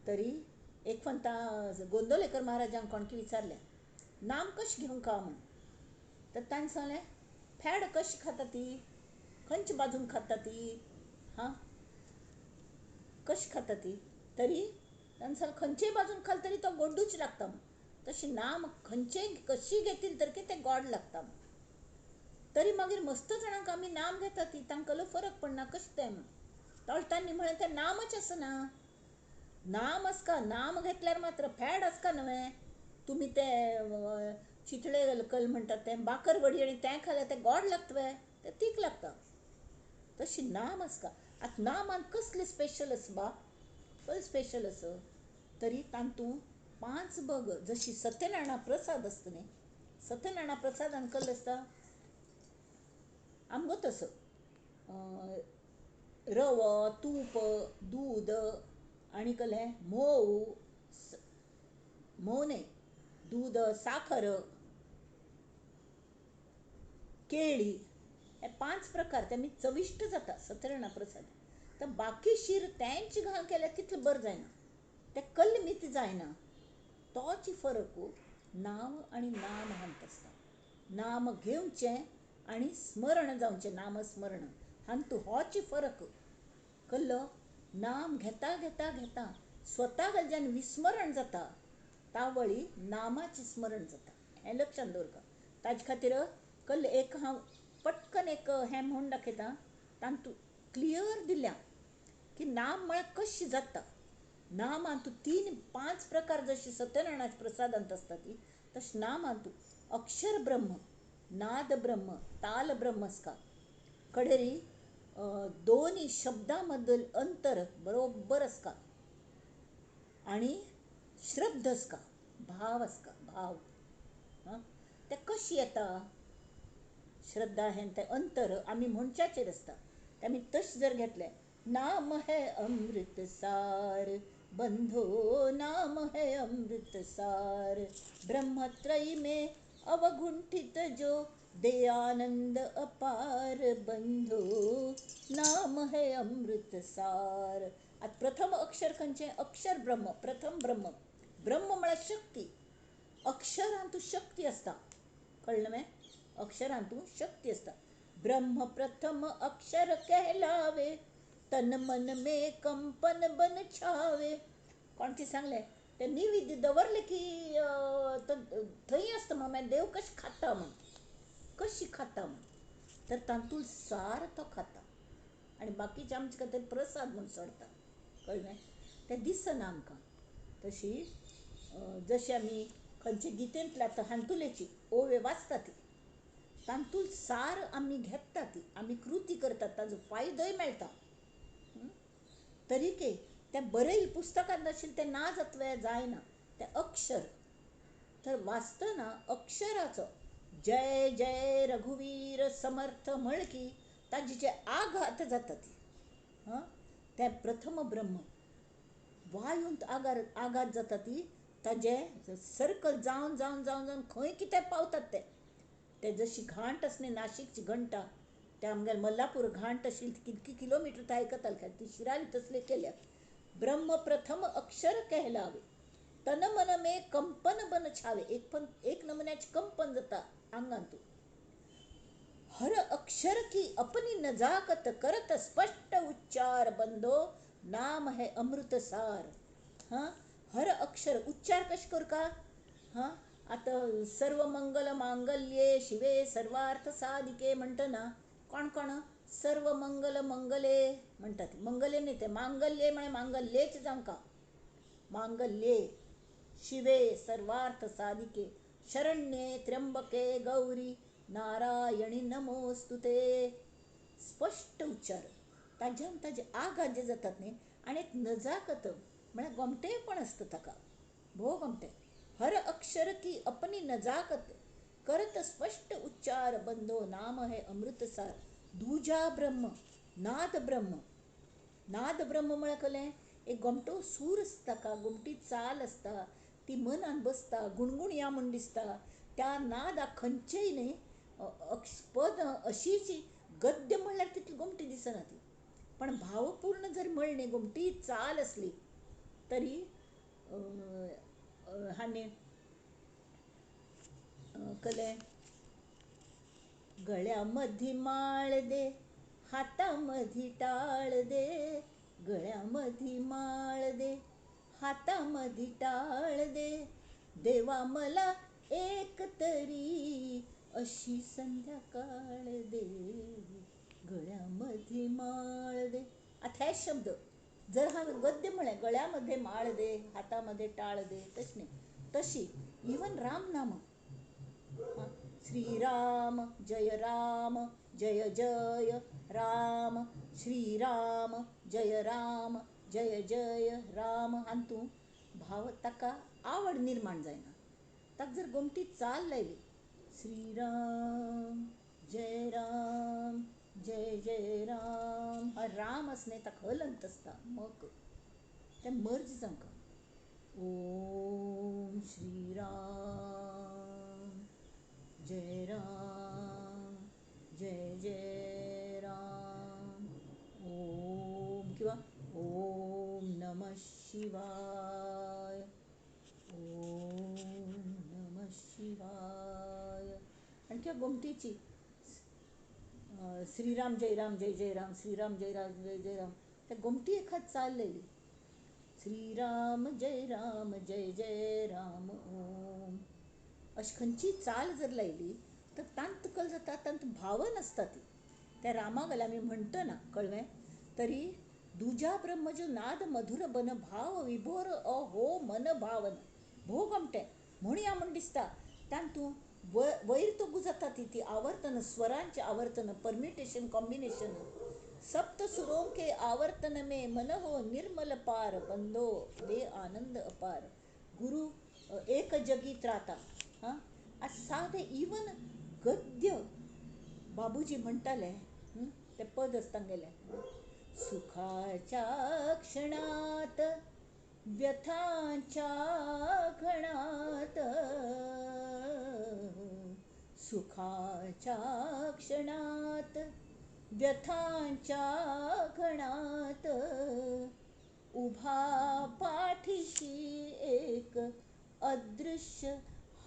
तरी एक फंता गोंदवलेकर महाराजांक कोणकी विचारलें नाम कशें घेवंक म्हूण. तर ताणें सांगलें फॅड कशी खाता ती, खंयचे बाजून खाता ती, हां कशी खाता ती. तरी ताणें सांगलें खंयचेय बाजून खाल तरी तो गोडूच लागता म्हूण. तशें नाम खंयचेय कशी घेतील तर तें गोड लागता म्हूण. तरी मागीर मस्त जाणांक आमी नाम घेता ती तांकां फरक पडना कशें तें म्हूण. तळटांनी म्हळें तें नामच आसना. नाम आसका नाम घेतल्यार मात्र फॅड आसका न्हय. तुमी ते चितळे कल म्हणटात तें बाकरवडी आनी तें खाल्यार तें गोड लागता तें तीख लागता. तशी नाम आसका. आतां नामान कसलें स्पेशल आसा बा, कसलें स्पेशल आसा तरी तातूंत 5 बग जशी सत्यनारायणा प्रसाद आसता न्ही. सत्यनारायणा प्रसादान कसलें आसता आमगो तसो रवो तूप दूद आनी कसलें म्होंव म्होंव न्हय दूद साखर केळी हे 5 प्रकार ते चविश्ट जाता सत्यनारायणा प्रसाद. तर बाकी शीर तेंच घाल केल्यार तितलें बरें जायना, तें कल्ल मीत जायना. तोच फरक नांव आनी नाम हांत आसता. नाम घेवचें आनी स्मरण जावचें नामस्मरण हातूंत होच फरक. कल्लो नाम घेता घेता घेता स्वता जेन्ना विस्मरण जाता तावळी नामाचें स्मरण जाता हें लक्षांत दवरका. ताजे खातीर कल्ल एक हांव पटकन एक हें म्हूण दाखयता. तातूंत क्लियर दिल्या की नाम म्हळ्यार कशें जाता. नामांतु तीन पांच प्रकार जशी सत्यनारायणाच्या प्रसादांत आसता ती तशें नामांतु अक्षर ब्रह्म, नाद ब्रह्म, ताल ब्रह्म आसता. कडेरी दोनी शब्दां मदल अंतर बरोबर आसता आनी श्रद्धा आसता, भाव आसता, भाव. आं, तें कशी येता श्रद्धा हें तें अंतर आमी मनशाचेर आसता. तें आमी तशें जर घेतलें, नाम है अमृत सार बंधो, नाम है अमृत सार, ब्रह्मत्रयी में अवगुंठित जो दे आनंद अपार बंधो, नाम है अमृत सार. आतां प्रथम अक्षर खंयचें? अक्षर ब्रह्म, प्रथम ब्रह्म. ब्रह्म म्हळ्यार शक्ती. अक्षरांतु शक्ती आसता, कळ्ळें मगे? अक्षरांतु शक्ती आसता. ब्रह्म प्रथम अक्षर कहलावे, तन मन में कंपन बन छावे. कोण ती सांगलें तें निवेद्य दवरलें की थंय आसता मागीर देव कशें खाता म्हूण, कशी खाता म्हूण, तर तातूंत सार तो खाता आनी बाकीचे आमचे खातीर प्रसाद म्हूण सोडटा. कळ्ळें? तें दिसना आमकां. तशी जशें आमी खंयचे गितेंतल्या आतां हांतुलेची ओव्यो वाचता ती तातूंत सार आमी घेता, ती आमी कृती करतात, ताजो फायदोय मेळटा. तरीके तें बरयल्लें पुस्तकांत आशिल्लें तें ना जातलें जायना, तें अक्षर. तर वाचतना अक्षराचो जय जय रघुवीर समर्थ म्हळें की ताजे जे आघात जाता ती, हां, तें प्रथम ब्रह्म वायूंत आघात जाता ती, ताजें सर्कल जावन जावन जावन जावन खंय कितें पावतात ते. ते जशी घांट आसली नाशिकची घंटा, ते आमगेले मल्लापूर घांट आशिल्ली कितकी किलोमिटर ते आयकताले, ती शिराली तसली केल्या. ब्रह्म प्रथम अक्षर कहलावे, तन मन में कंपन बन छावे. एक पण एक नमुन्याचें कंपन जाता आंगांतू. हर अक्षर की अपनी नजाकत करत स्पष्ट उच्चार बंधो, नाम है अमृतसार. हां, हर अक्षर उच्चार कशें करका? हां, आतां सर्व मंगल मांगल्ये शिवे सर्वार्थ साधिके म्हणटना कोण कोण सर्व मंगल मंगले म्हणटात. मंगले न्ही तें, मांगल्ये म्हळ्यार मांगल्येच जावंका. मांगल्ये शिवे सर्वार्थ साधिके शरण्ये त्र्यंबके गौरी नारायणी नमोस्तुते. स्पश्ट उच्चार ताज्यान ताजे आघात जे जातात न्ही, आनी एक नजाकत म्हळ्यार गोमटेपण आसता ताका, भोव गोमटें. हर अक्षर की अपनी नजाकत करत स्पष्ट उच्चार बंधो, नाम है अमृतसार. दुजा ब्रह्म नाद ब्रह्म. नाद ब्रह्म म्हळ्यार कसलें? एक गोमटो सूर आसता ताका, गोमटी चाल आसता, ती मनान बसता, गुणगुणया म्हूण दिसता. त्या नादाक खंयचेय न्ही पद अशीच गद्य म्हणल्यार तितली गोमटी दिसना ती, पण भावपूर्ण जर म्हणली न्ही, गोमटी चाल आसली तरी हांणी कलें गळ्यामधी माळ दे, हातामधी टाळ दे, गळ्यामधी माळ दे, हातामधी टाळ दे, देवा मला एक तरी अशी संध्याकाळ दे, गळ्यामधी माळ दे. आतां हे शब्द जर हांवें गद्य म्हळें, गळ्यामध्ये माळ दे, हातामध्ये टाळ दे, तशें न्ही. तशी इवन राम नाम, श्रीराम जय राम जय जय राम, श्रीराम जय राम जय जय राम, हातूंत भाव ताका आवड निर्माण जायना. ताका जर गोमटी चाल लायली, श्रीराम जय राम जय जय राम, हा राम आसा न्ही ताका हलंत आसता, मग तें मर्ज जावंक. ओम श्रीराम जय राम जय जय राम, ओम किंवा ओम नमः शिवाय, ओम नमः शिवाय. आनी किंवा गोमटीची श्रीराम जय राम जय जय राम, श्रीराम जय राम जय जय राम, त्या गोमटी एखाद चाल लायली, श्रीराम जय राम जय जय राम ओम, अशी खंयची चाल जर लायली तर तांत कल जाता, तांत भावन आसता ती. त्या रामा गला आमी म्हणटना कळ्ळें तरी दुजा ब्रह्म जो नाद मधुर बन भाव विभोर अ हो मन भावन. भोव गोमटें म्हणया म्हूण दिसता. तातूंत वयर तो जाता ती ती आवर्तन, स्वरांचें आवर्तन, परम्युटेशन, कॉम्बिनेशन. सप्त सुरों के आवर्तन में मन हो निर्मल पार बंधो दे आनंद अपार. गुरु एक जगी त्राता. हां, सादें इवन गद्य बाबूजी म्हणटाले तें पद आसता तांगेलें, सुखाच्या क्षणात व्यथांच्या घणात, सुखाच्या क्षणात व्यथांच्या घणात, उभा पाठीशी एक अदृश्य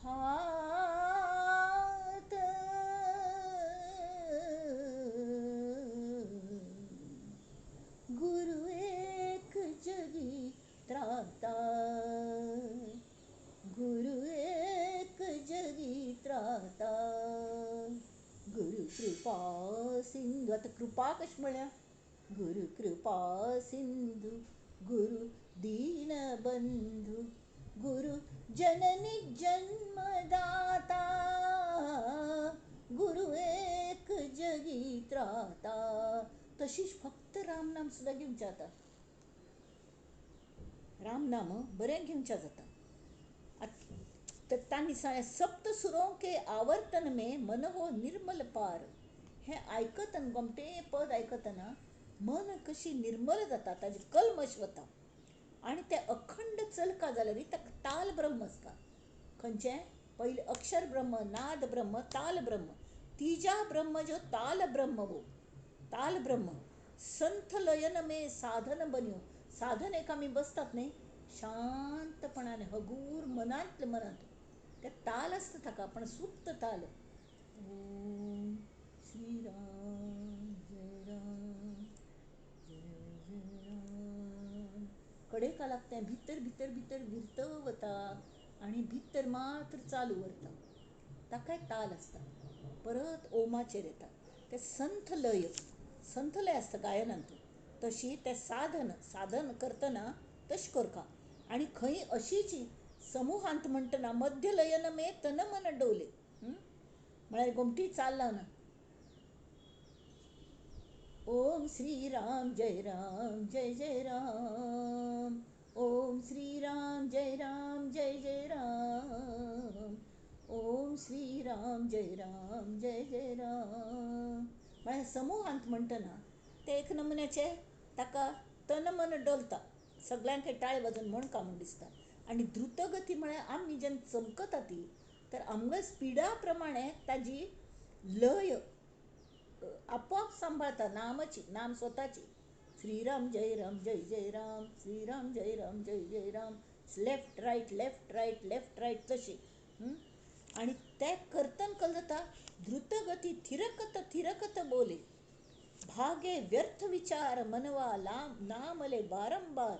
हात. गुरु एक जगी त्राता, गुरु एक जगी त्राता, गुरु कृपा सिंधू. आतां कृपा कशी म्हळ्यार गुरु कृपा सिंधू, गुरु दीनबंधू, गुरु जननी जन्मदाता, गुरु एक जगी त्राता. तशीच फक्त रामनाम सुद्दां घेवचें जाता. रामनाम बरें घेवचें जाता. तर तांणी सांगलें सप्त सुरों के आवर्तन में मन हो निर्मल पार. हें आयकतना गोमटें पद आयकतना मन कशी निर्मल जाता, ताजी कल्मश वता आनी तें अखंड चलका जाल्यार ताका ताल ब्रह्म आसता. खंयचें? पयलें अक्षर ब्रह्म, नाद ब्रह्म, ताल ब्रह्म. तिजा ब्रह्म जो ताल ब्रह्म वो ताल ब्रह्म. संथ लयन में साधन बन्यो. साधन एक आमी बसतात न्ही शांतपणान हगूर मनांतले मनांत ते ताल आसता ताका, पण सुप्त ताल. ओम श्रीराम जय राम जय जय राम. कडेकालाक तें भितर भितर भितर विरत वता आनी भितर मात्र चालू उरता. ताकाय ताल आसता. परत ओमाचेर येता. तें संथ लय, संथ लय आसता गायनांत. तशी तें साधन साधन करतना तशें करका. आनी खंय अशीच समुहांत म्हणटना मध्य लयन मे तन मन डोले, म्हळ्यार गोमटी चाल लावना. ओम श्री राम जय राम जय जय राम, ओम श्री राम जय राम जय जय राम, ओम श्री राम जय राम जय जय राम. म्हळ्यार समुहांत म्हणटना तें एक नमुन्याचें ताका तन मन डोलता. सगल्यांक टाळी वाजोवन म्हणका म्हूण दिसता. आनी द्रुतगती म्हळ्यार आमी जेन्ना चमकता ती तर आमगे स्पिडा प्रमाणे ताजी लय आपोआप सांबाळता. नामाची, नाम स्वताची. श्रीराम जय राम जय जय राम, श्रीराम जय राम जय जय Ram, left right left right left right तशी. आनी तें करतन कल जाता द्रुतगती थिरकत थिरकत बोले, भागे व्यर्थ विचार मनवा लाम नामले बारंबार,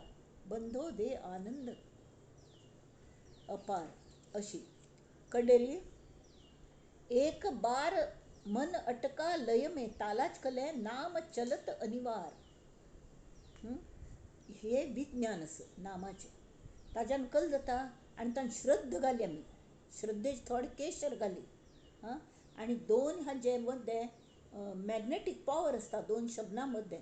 बंधो दे आनंद अपार. अशी कडेरी एक बार मन अटका लय में तालाच कले नाम चलत अनिवार. हे विज्ञान आसा नामाचें. ताज्यान कल जाता आनी तांणी श्रद्धा घाली. आमी श्रद्धेची थोडी केशर घाली. हां, आनी दोन हाजे मदें मॅग्नेटीक पॉवर आसता दोन शब्दां मदें.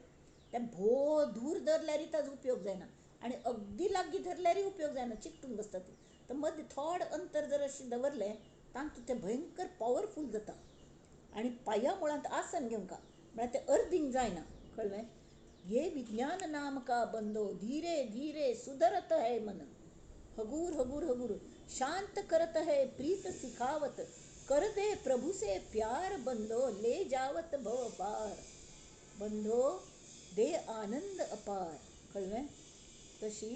तें भोव दूर धरल्यारय ताजो उपयोग जायना आनी अगदी लागीं धरल्यारय उपयोग जायना, चिकटून बसता ती. तर मदें थोडें अंतर जर अशें दवरलें तातूंत तें भयंकर पॉवरफूल जाता. आनी पांया मुळांत आसन घेवंका म्हळ्यार तें अर्दींग जायना. कळ्ळें? ये विज्ञान नाम का बंदो धीरे धीरे सुधरत है मन, हगूर हगूर हगूर शांत करत है प्रीत सिखावत, कर दे प्रभु से प्यार बंधो ले जावत भव पार, बंधो दे आनंद अपार. कळ्ळें? तशी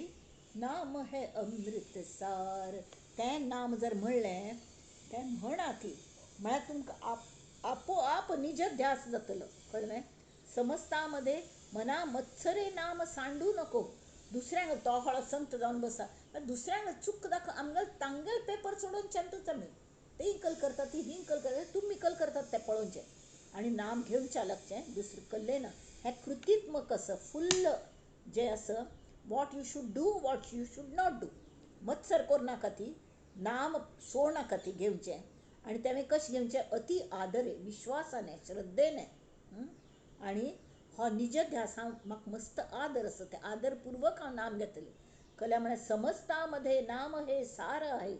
नाम है अमृत सार. तें नाम जर म्हणलें तें म्हणा ती म्हळ्यार तुमकां आपोआप निज ध्यास जातलो. कळ्ळें? समस्ता मध्ये मना मत्सरे नाम सांडू नको. दुसऱ्यांक तो हळो संत जावन बसा, दुसऱ्यांक चूक दाखय. आमगेल तांगेल पेपर सोडोवच्यानूच आमी ते कल करतात, ती ही कल करतात, तुमी कल करतात तें पळोवचें आनी नाम घेवचें लागचें, दुसरें कल्लें ना. हें कृतीत्मक आसा, फुल्ल जें आसा what you should do, what you should not do. मत्सर कोरनाका ती, नाम सोडनाका ती घेवचें आनी तेणें कशें घेवचें, अती आदरे, विश्वासाने, श्रद्धेने. आनी हो निज ध्यास हांव म्हाका मस्त आदर आसा, ते आदरपूर्वक हांव नाम घेतलें. कल्या म्हळ्यार समस्ता मध्ये नाम हे सार आहे,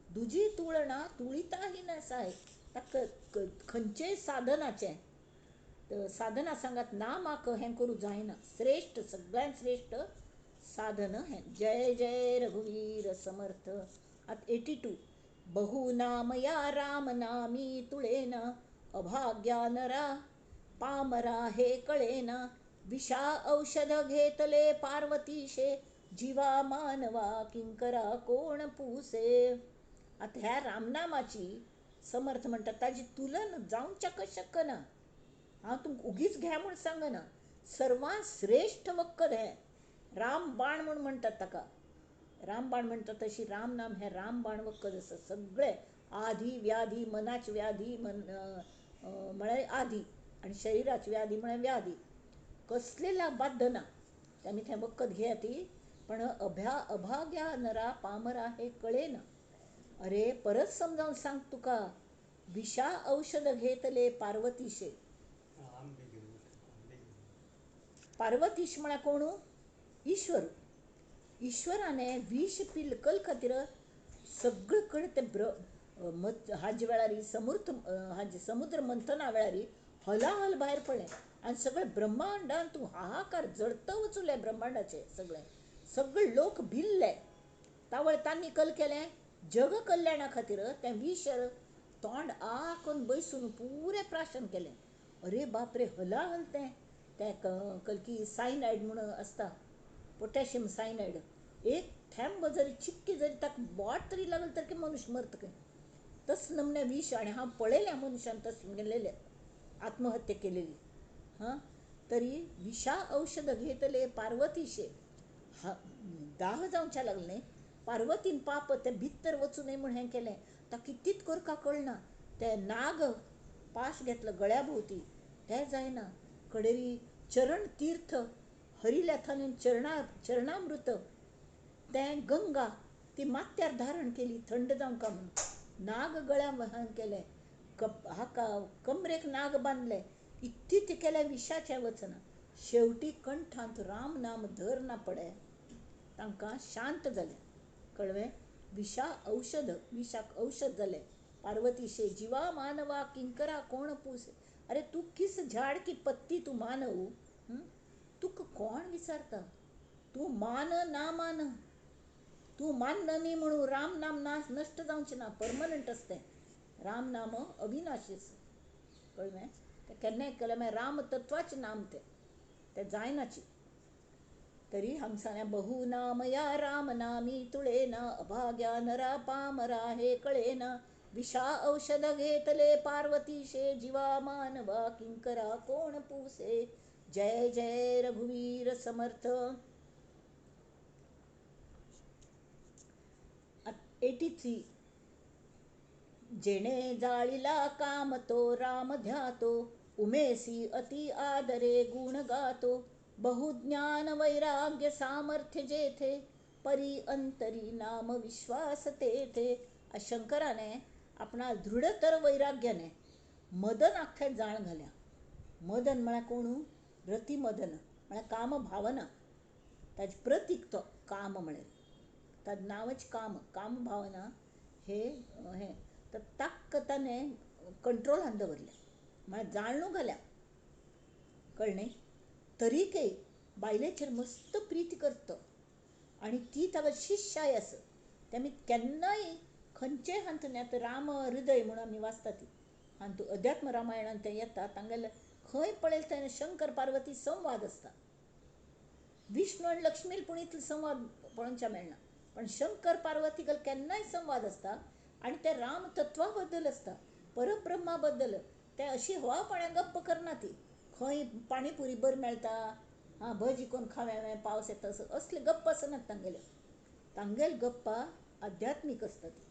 दुजी तुळणा तुळिताही नसाय. ताका खंयचेय साधनाचें साधना सांगात नामाक हें करूं जायना. श्रेश्ठ, सगळ्यांत श्रेश्ठ साधन हें. जय जय रघुवीर समर्थ. आतां 82. बहुनाम या राम नामी तुळेन, अभाग्या नरा पामरा हे कळेना. विषा औषध घेतले पार्वतीशे, जिवा मानवा किंकरा कोण पुसे. आतां ह्या रामनामाची समर्थ म्हणटा ताजी तुलना जावच्याक शकना. हांव तुमकां उगीच घे म्हूण सांगना. सर्वांत श्रेश्ठ वखद हें रामबाण म्हूण म्हणटात ताका. रामबाण म्हणटात तशी रामनाम हें रामबाण वखद आसा. सगळे आधी व्याधी, मनाची व्याधी म्हळ्यार आधी, आनी शरिराची व्याधी म्हळ्यार व्याधी, कसले बादना. आमी तें वखद घेया ती. पण अभाग्या नरा पामरा हे कळेना. अरे परत समजावन सांग तुका, विषा औषध घेतले पार्वतीशे. पार्वतीश म्हळ्यार कोण? ईश्वर. ईश्वराने विष पिल कल खातीर सगळे कडेन ते हाजे वेळार हाजे समुद्र मंथना वेळार हलाहल भायर पडलें आनी सगळे ब्रह्मांडान तूं हाहाकार जडत वचुले ब्रह्मांडाचे. सगळे सगळे लोक भिल्ले. तावळ तांणी कल केलें जग कल्याणा खातीर तें विश तोंड आ करून बैसून पुरें प्राशन केलें. अरे बापरे, हलाहल तें तें कलकी सायनायड म्हूण आसता, पोटॅशियम सायनायड, एक थेंब जरी चिक्की जरी ताका बोट तरी लागल तर की मनुष्य मरता खंय. तस नमने विश. आनी हांव पळयलें मनशान तस गेलेलें आत्महत्या केलेली. हां, तरी विषा औषध घेतले पार्वतीशे. दाह जावच्या लागलें न्ही, पार्वतीन पाप तें भितर वचूं न्हय म्हूण हें केलें. ताका कितीत करका कळना. तें नाग पाश घेतलो गळ्या भोंवती, तें जायना. कडेरी चरण तीर्थ हरिल्या थान चरणामृत तें गंगा ती माथ्यार धारण केली थंड जावंका म्हूण. नाग गळ्या वहन केलें, हाका कमरेक नाग बांदले. इतली ती केल्या विशाचें वचना. शेवटी कंठांत राम नाम धर ना पडे, तांकां शांत जालें. कळवें? विषा औषध, विशाक औषध जालें पार्वतीशे. जिवा मानवा किंकरा कोण पुसे. अरे तूं किस झाड की पत्ती तूं मानव, तुका कोण विचारता? तूं मान ना मान, तूं मानना न्ही म्हणून राम नाम ना नश्ट जावचें ना, परमनंट आसा तें. राम नाम अविनाशी आसा. कळ्ळें? तें केन्नाय केलें मागीर राम तत्वाचें नाम तें, तें जायनाची. तरी हांगसाने बहुनाम या राम नामी तुळेना, अभाग्या नरा पामरा हे कळेना. विषा औषध घेतले पार्वतीशे, जिवा मानवा किंकरा कोण पुसे. जय जय रघुवीर समर्थ. 83. जेणे जाळीला काम तो राम ध्यातो, उमेसी अति आदरे गुण गातो. बहुज्ञान वैराग्य सामर्थ्य जेथे, परी अंतरी नाम विश्वास तेथे. शंकराने आपणा दृढतर वैराग्याने मदन आख्या जाण घाल्या. मदन म्हळ्यार कोण? रती मदन म्हळ्यार काम भावना, ताजें प्रतीक तो काम म्हळ्यार, ताजें नांवच काम, काम भावना हे हें. तर ताका ताणें कंट्रोलान दवरलें, म्हळ्यार जाणू घाल्या. कळ्ळें? तरीकय बायलेचेर मस्त प्रीती करता आनी ती ताका शिष्याय आसा. तेमी केन्नाय खंयचेय हातूंत आतां राम हृदय म्हणून आमी वाचता ती हातूंत अध्यात्म रामायणान तें येता. तांगेलें खंय पळयलें थंय शंकर पार्वती संवाद आसता. विष्णु आनी लक्ष्मी पूण इतलो संवाद पळोवच्या मेळना, पण शंकर पार्वती केन्नाय संवाद आसता आनी ते राम तत्वा बद्दल आसता, परब्रह्मा बद्दल. ते अशी हवा पाण्या गप्प करना ती. खंय पाणीपुरी बरी मेळटा, आं भजी कोण खाव्या, पावस येता, असले गप्प आसनात तांगेले. तांगेले गप्पा आध्यात्मीक आसता ती.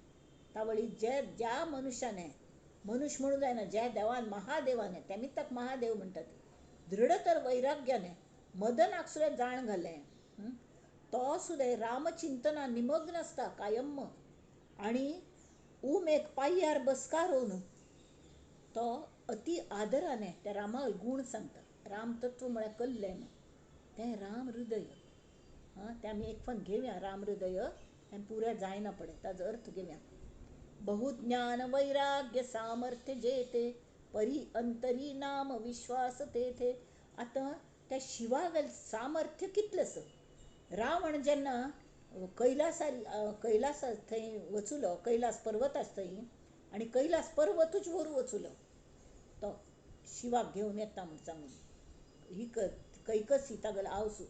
तावळी जे ज्या मनुष्याने, मनुष्य म्हणून जायना, ज्या देवान महादेवाने, तेमी ताका महादेव म्हणटात, दृढतर वैराग्याने मदनाक सुद्दां जाण घालें. तो सुद्दां रामचिंतना निमग्न आसता कायम आनी उमेक पांयार बसकारोवन तो अति आदराने त्या रामा गूण सांगता. रामतत्व म्हळ्यार कल्लें तें राम हृदय. हां, तें आमी एक फन घेवया राम हृदय, हें पुरें जायना पडे ताजो अर्थ घेवया. बहुज्ञान वैराग्य सामर्थ्य जेते परी अंतरी नाम विश्वास तेथे. आतां त्या शिवागेलें सामर्थ्य कितलें आसा. रावण जेन्ना कैलासार कैलासा थंय वचुलो, कैलास पर्वत आसा थंय, आनी कैलास पर्वतूच व्हरूं वचुलो तो शिवाक घेवन येता म्हूण सांगून. ही कैकसी तागेलो आवसू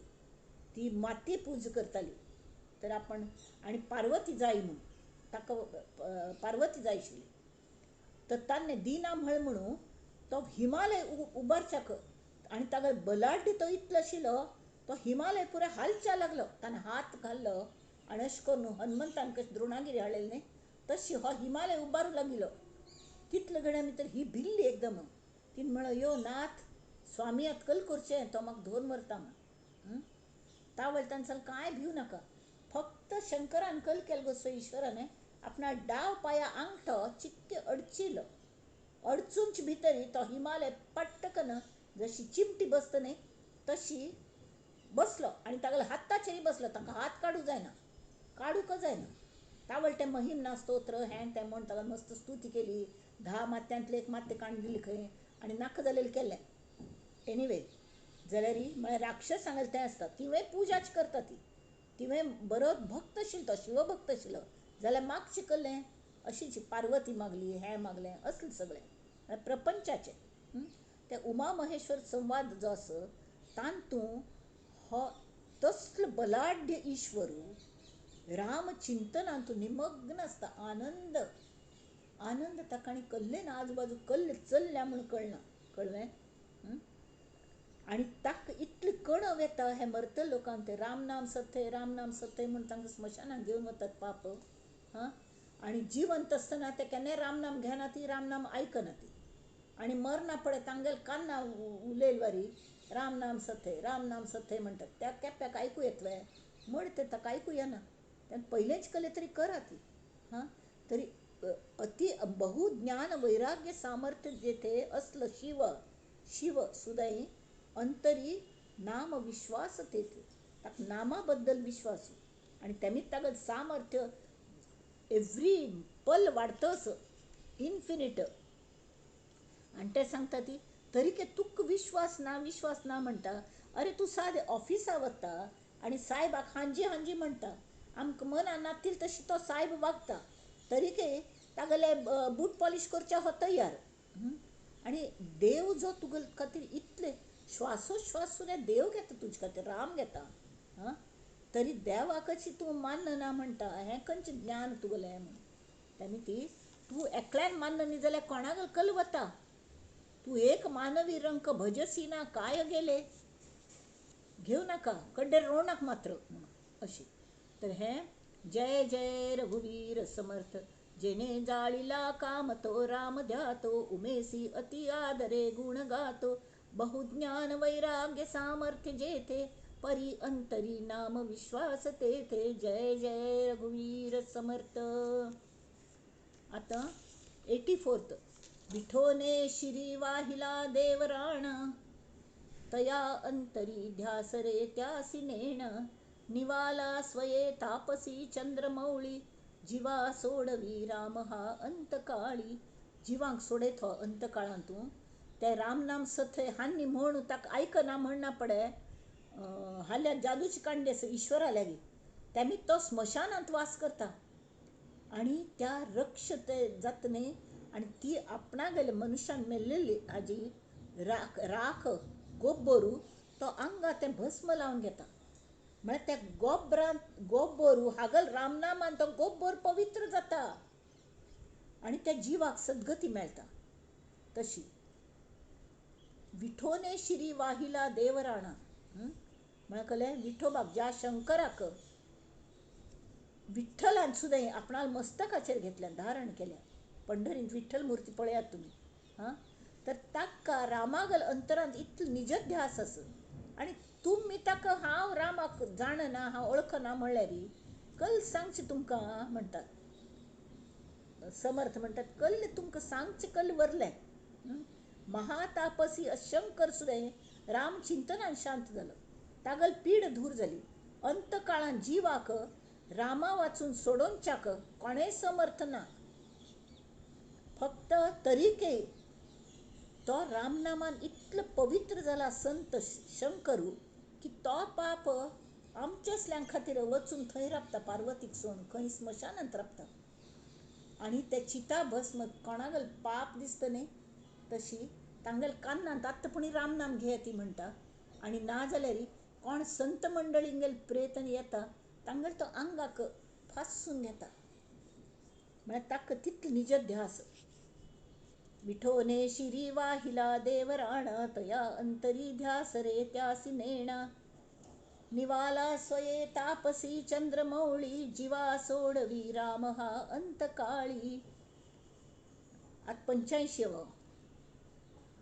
ती माती पूज करताली तर आपण आनी पार्वती जाय म्हूण ताका पार्वती जाय आशिल्ली तर ताणें दिना म्हळ म्हणून तो हिमालय उबारच्याक आनी तागेलो बलाढ्य तो इतलो आशिल्लो तो हिमालय पुराय हालच्या लागलो. ताणें हात घाल्लो आनी अशें करून हनुमंतान कशें द्रोणागिरी हाडलेली न्ही तशी हो हिमालय उबारूंक लागिल्लो. तितले घड्या भितर ही भिल्ली एकदम. तिणें म्हणलें यो नाथ स्वामी आतां कल करचें तो म्हाका धरून व्हरता म्हूण. तावळ ताणें सांगलें कांय भिवू नाका, फक्त शंकरान कल केलो गो ईश्वरान आपणा डाव पांया आंगठो चिक्के अडचिलो, अडचूंच भितर तो हिमालय पट्टकन जशी चिमटी बसता न्ही तशी बसलो आनी तागेल्या हाताचेरय बसलो. ताका हात काडूंक जायना, काडूंक जायना. तावळ तें महिम्ना स्तोत्र हें तें म्हूण ताका मस्त स्तुती केली. 10 मात्यांतलें एक मात्य काडून दिलें खंय आनी नाका जालेलें केलें. एनिवे जाल्यार म्हळ्यार राक्षस सांगलें तें आसता तिवूय पुजाच करता ती, तिवूय बरो भक्त आशिल्लो तो शिवभक्त आशिल्लो जाल्यार मागचें कल्लें अशीच पार्वती मागली हें मागलें असलें सगळें प्रपंचाचें. ते उमा महेश्वर संवाद जो आसा तातूंत हो तसलो बलाढ्य ईश्वर रामचिंतनांत निमग्न आसता. आनंद आनंद ताका आनी कल्लें ना, आजूबाजू कल्ले चल्ल्या म्हूण कळना, कळ्ळें. आनी ताका इतले कणव येता हे मरतले लोकांक ते राम नाम सत्य राम नाम सत्य म्हूण तांकां स्मशानाक घेवन वतात पाप. हां, आनी जिवंत आसतना ते केन्नाय रामनाम घेना ती, रामनाम आयकना ती, आनी मरना पळय तांगेले कान्ना उलयल वारी राम नाम सत्य राम नाम सत्य म्हणटात. त्या केप्याक आयकूं येतलें म्हण ते ताका आयकूं येना. तेन्ना पयलेंच कले तरी करा ती. हां, तरी अति बहुज्ञान वैराग्य सामर्थ्य जेथे असलो शिव शिव सुदाई अंतरी नाम विश्वास तेथे, ताका नामा बद्दल विश्वास आनी तेमी तागेलें सामर्थ्य एवरी पल वाडतच इन्फिनिट. आनी ते सांगता ती तरी के तुका विश्वास ना विश्वास ना म्हणटा. अरे तूं सादें ऑफिसा वता आनी सायबाक हांजी हांजी म्हणटा, आमकां मनान नातील तशी तो सायब वागता, तरी के तागेले बूट पॉलीश करचे हो तयार. आनी देव जो तुगे खातीर इतले श्वासोश्वास सुद्दां देव घेता तुजे खातीर, राम घेता. हां, तरी देवाकच तूं मानना म्हणटा, हें खंयचें ज्ञान तुगेलें म्हूण. तेमी ती तूं एकल्यान मानना न्ही जाल्यार कोणाक कल वता. तूं एक मानवी रंक भजसी ना काय गेले, घेवं नाका कड्डेर रोवनाक मात्र म्हणून अशी. तर हें जय जय रघुवीर समर्थ जेने जाळिला काम तो राम ध्यातो उमेसी अति आदरे गुण गातो बहुज्ञान वैराग्य सामर्थ्य जेथे परी अंतरी नाम विश्वास तेथे. जय जय रघुवीर समर्थ. आतां 84th विठोने शिरी वाहिला देवराण तया अंतरी ध्यास रे त्यासी नेण निवाला स्वये तापसी चंद्रमौळी जिवा सोडवी राम हा अंतकाळी. जिवांक सोडयत हो अंतकाळांत तूं ते रामनाम सत्य हान्नी म्हण ताका आयकना म्हणना पडे हाल्या जादूची कांडी आसा ईश्वरा लागीं तेमी तो स्मशानांत वास करता आनी त्या रक्ष ते जाता न्ही आनी ती आपणागेले मनुष्यान मेल्लेली हाजी राख राख गोबोरू तो आंगा तें भस्म लावन घेता. म्हळ्यार त्या गोबरांत गोबोरू हागल रामनामान तो गोबोर पवित्र जाता आनी त्या जिवाक सद्गती मेळटा. तशी विठोने शिरी वाहिला देवराणा म्हळ्यार कळ्ळें विठोबाक ज्या शंकराक विठ्ठलान सुद्दां आपणाल्या मस्तकाचेर घेतल्या धारण केल्या. पंढरींत विठ्ठल मूर्ती पळयात तुमी. हां, तर ताका रामागल अंतरांत इतलो निजध्यास आसा आनी तुमी ताका हांव रामाक जाणना, हांव वळखना म्हणल्यार कल सांगचें तुमकां म्हणटात. समर्थ म्हणटात कल्ले तुमकां सांगचें कल वरलें. महातापसी अशंकर सुद्दां राम चिंतनान शांत जालो, तागल पीड धूर जाली. अंतकाळान जिवाक रामा वाचून सोडोवच्याक कोणें समर्थ ना, फक्त तरीके तो रामनामान इतलो पवित्र जाला संत शंकरू की तो पाप आमच्या असल्यां खातीर वचून थंय राबता, पार्वतीक सोडून खंय स्मशानांत राबता. आनी ते चिता भस्म कोणागल पाप दिसता न्ही तशी तांगेल कान्नांत आत्तां पुणी रामनाम घेया ती म्हणटा. आनी ना जाल्यार कोण संत मंडळींगेल प्रेतन येता तांगेल तो आंगाक फासून घेता, म्हळ्यार ताका तितलो निज ध्यास. विठोने शिरी वाहिला देवराणा तया अंतरी ध्यास रे त्यासी नेणा. निवाला स्वये तापसी चंद्रमौळी जीवा सोडवी राम हा अंतकाळी. आत 85.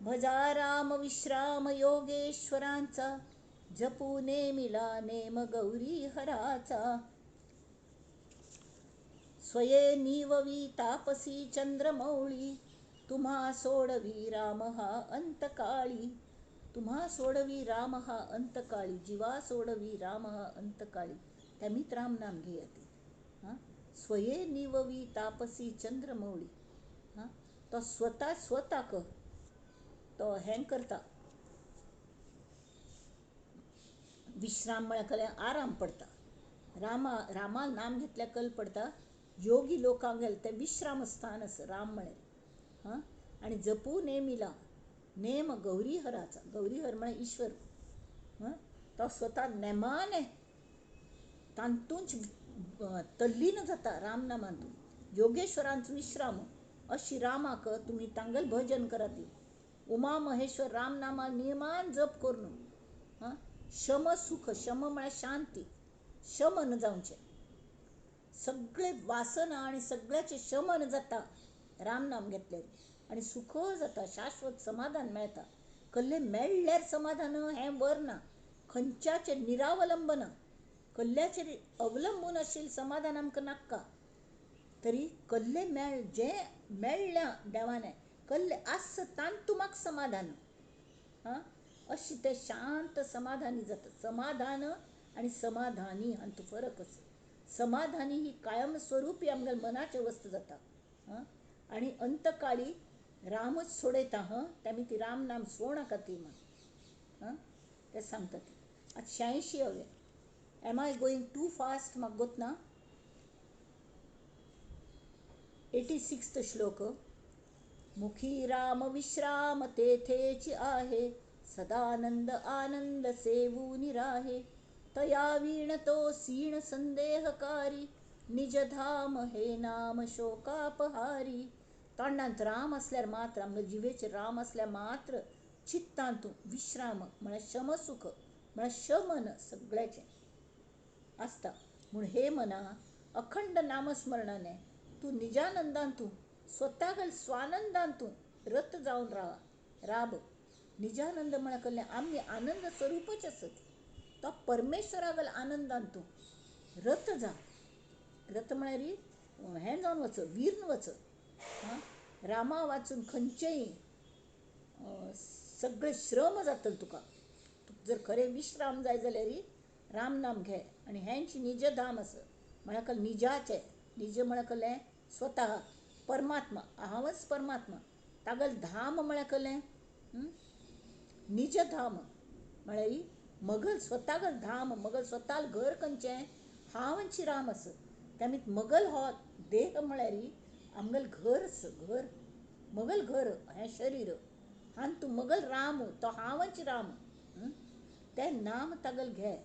भजा राम विश्राम योगेश्वरांचा जपू नेमिला नेम गौरी हराचा. स्वये निववी तापसी चंद्रमौळी तुम्हा सोडवी राम हा अंतकाळी. तुम्हा सोडवी राम हा अंतकाळी, जीवा सोडवी राम हा अंतकाळी. त्यामीत राम नाम घेया ती. हां, स्वये निववी तापसी चंद्रमौळी. हां, तो स्वता स्वताक तो हें करता, विश्राम म्हळ्यार कलें आराम पडता. रामा रामा नाम घेतल्यार कल पडता, योगी लोकांक गेले तें विश्राम स्थान आसा राम म्हळ्यार. हां, आनी जपू नेमिला नेम गौरीहराचा. गौरीहर म्हळ्यार ईश्वर. हां, तो स्वता नेमाने तातूंच तल्लीन जाता रामनामांतून. योगेश्वरांचो विश्राम अशी रामाक तुमी तांगेल भजन करात. उमा महेश्वर रामनामा नियमान जप करून. हां, शम सुख, शम म्हळ्यार शांती, शमन जावचें, सगळे वासना आनी सगळ्याचें शमन जाता रामनाम घेतल्यार, आनी सुख जाता, शाश्वत समाधान मेळटा. कल्ले मेळ्ळ्यार समाधान हें वर ना, खंयच्याचेर निरावलंबन, कल्ल्याचेर अवलंबून आशिल्लें समाधान आमकां नाका. तरी कल्ले मेळ जें मेळ्ळ्या देवाने कल्ले आस तांतू म्हाका समाधान. हां, अशें तें शांत समाधानी जाता. समाधान आनी समाधानी हांतू फरक आसा. समाधानी ही कायम स्वरुपी आमगेल्या मनाचे वस्त जाता. हां, आनी अंतकाळी रामच सोडयता. हां, तेमी ती राम नाम सोड नाका ती म्हण. हां, तें सांगता ती. आतां 86. Am I going too fast म्हाका गोत ना. 86 श्लोक. मुखी राम विश्राम तेथेची आहे, सदानंद आनंद सेवूनि राहे. तया वीण तो सीण संदेहकारी, निजधाम हे नाम शोकापहारी. तोंडांत राम आसल्यार मात्र, आमगे जिवेचेर राम आसल्यार मात्र चित्तांतू विश्राम म्हळ्यार शमसुख म्हळ्यार शमन सगळ्याचें आसता. म्हूण हे मना अखंड नामस्मरणाने तूं निजानंदान तूं स्वता घाल स्वानंदान तूं रत जावन रावा राब. निजानंद म्हळ्यार कसलें आमी आनंद स्वरूपच आसत, तो परमेश्वरा घाल आनंदान तूं रत जा. रत म्हळ्यार हें जावन वच, वीर्न वच. हां, रामा वाचून खंयचेय सगळे श्रम जातले तुका. तुका जर खरें विश्राम जाय जाल्यार राम नाम घे. आनी हेंच निजधाम आसा म्हळ्यार कल निजाचें. निज म्हळ्यार कसलें स्वता परमात्मा, हांवच परमात्मा. तागेलें धाम म्हळ्यार कसलें निजधाम म्हळ्यार मगल स्वतागल धाम, मगल स्वताल घर खंयचें, हांवच राम आसा. त्यामीत मगल हो देह म्हळ्यार आमगेलें घर आसा, घर मगल घर हें शरीर. आनी तूं मगल राम, तो हांवच राम. तें नाम तागेलें घे.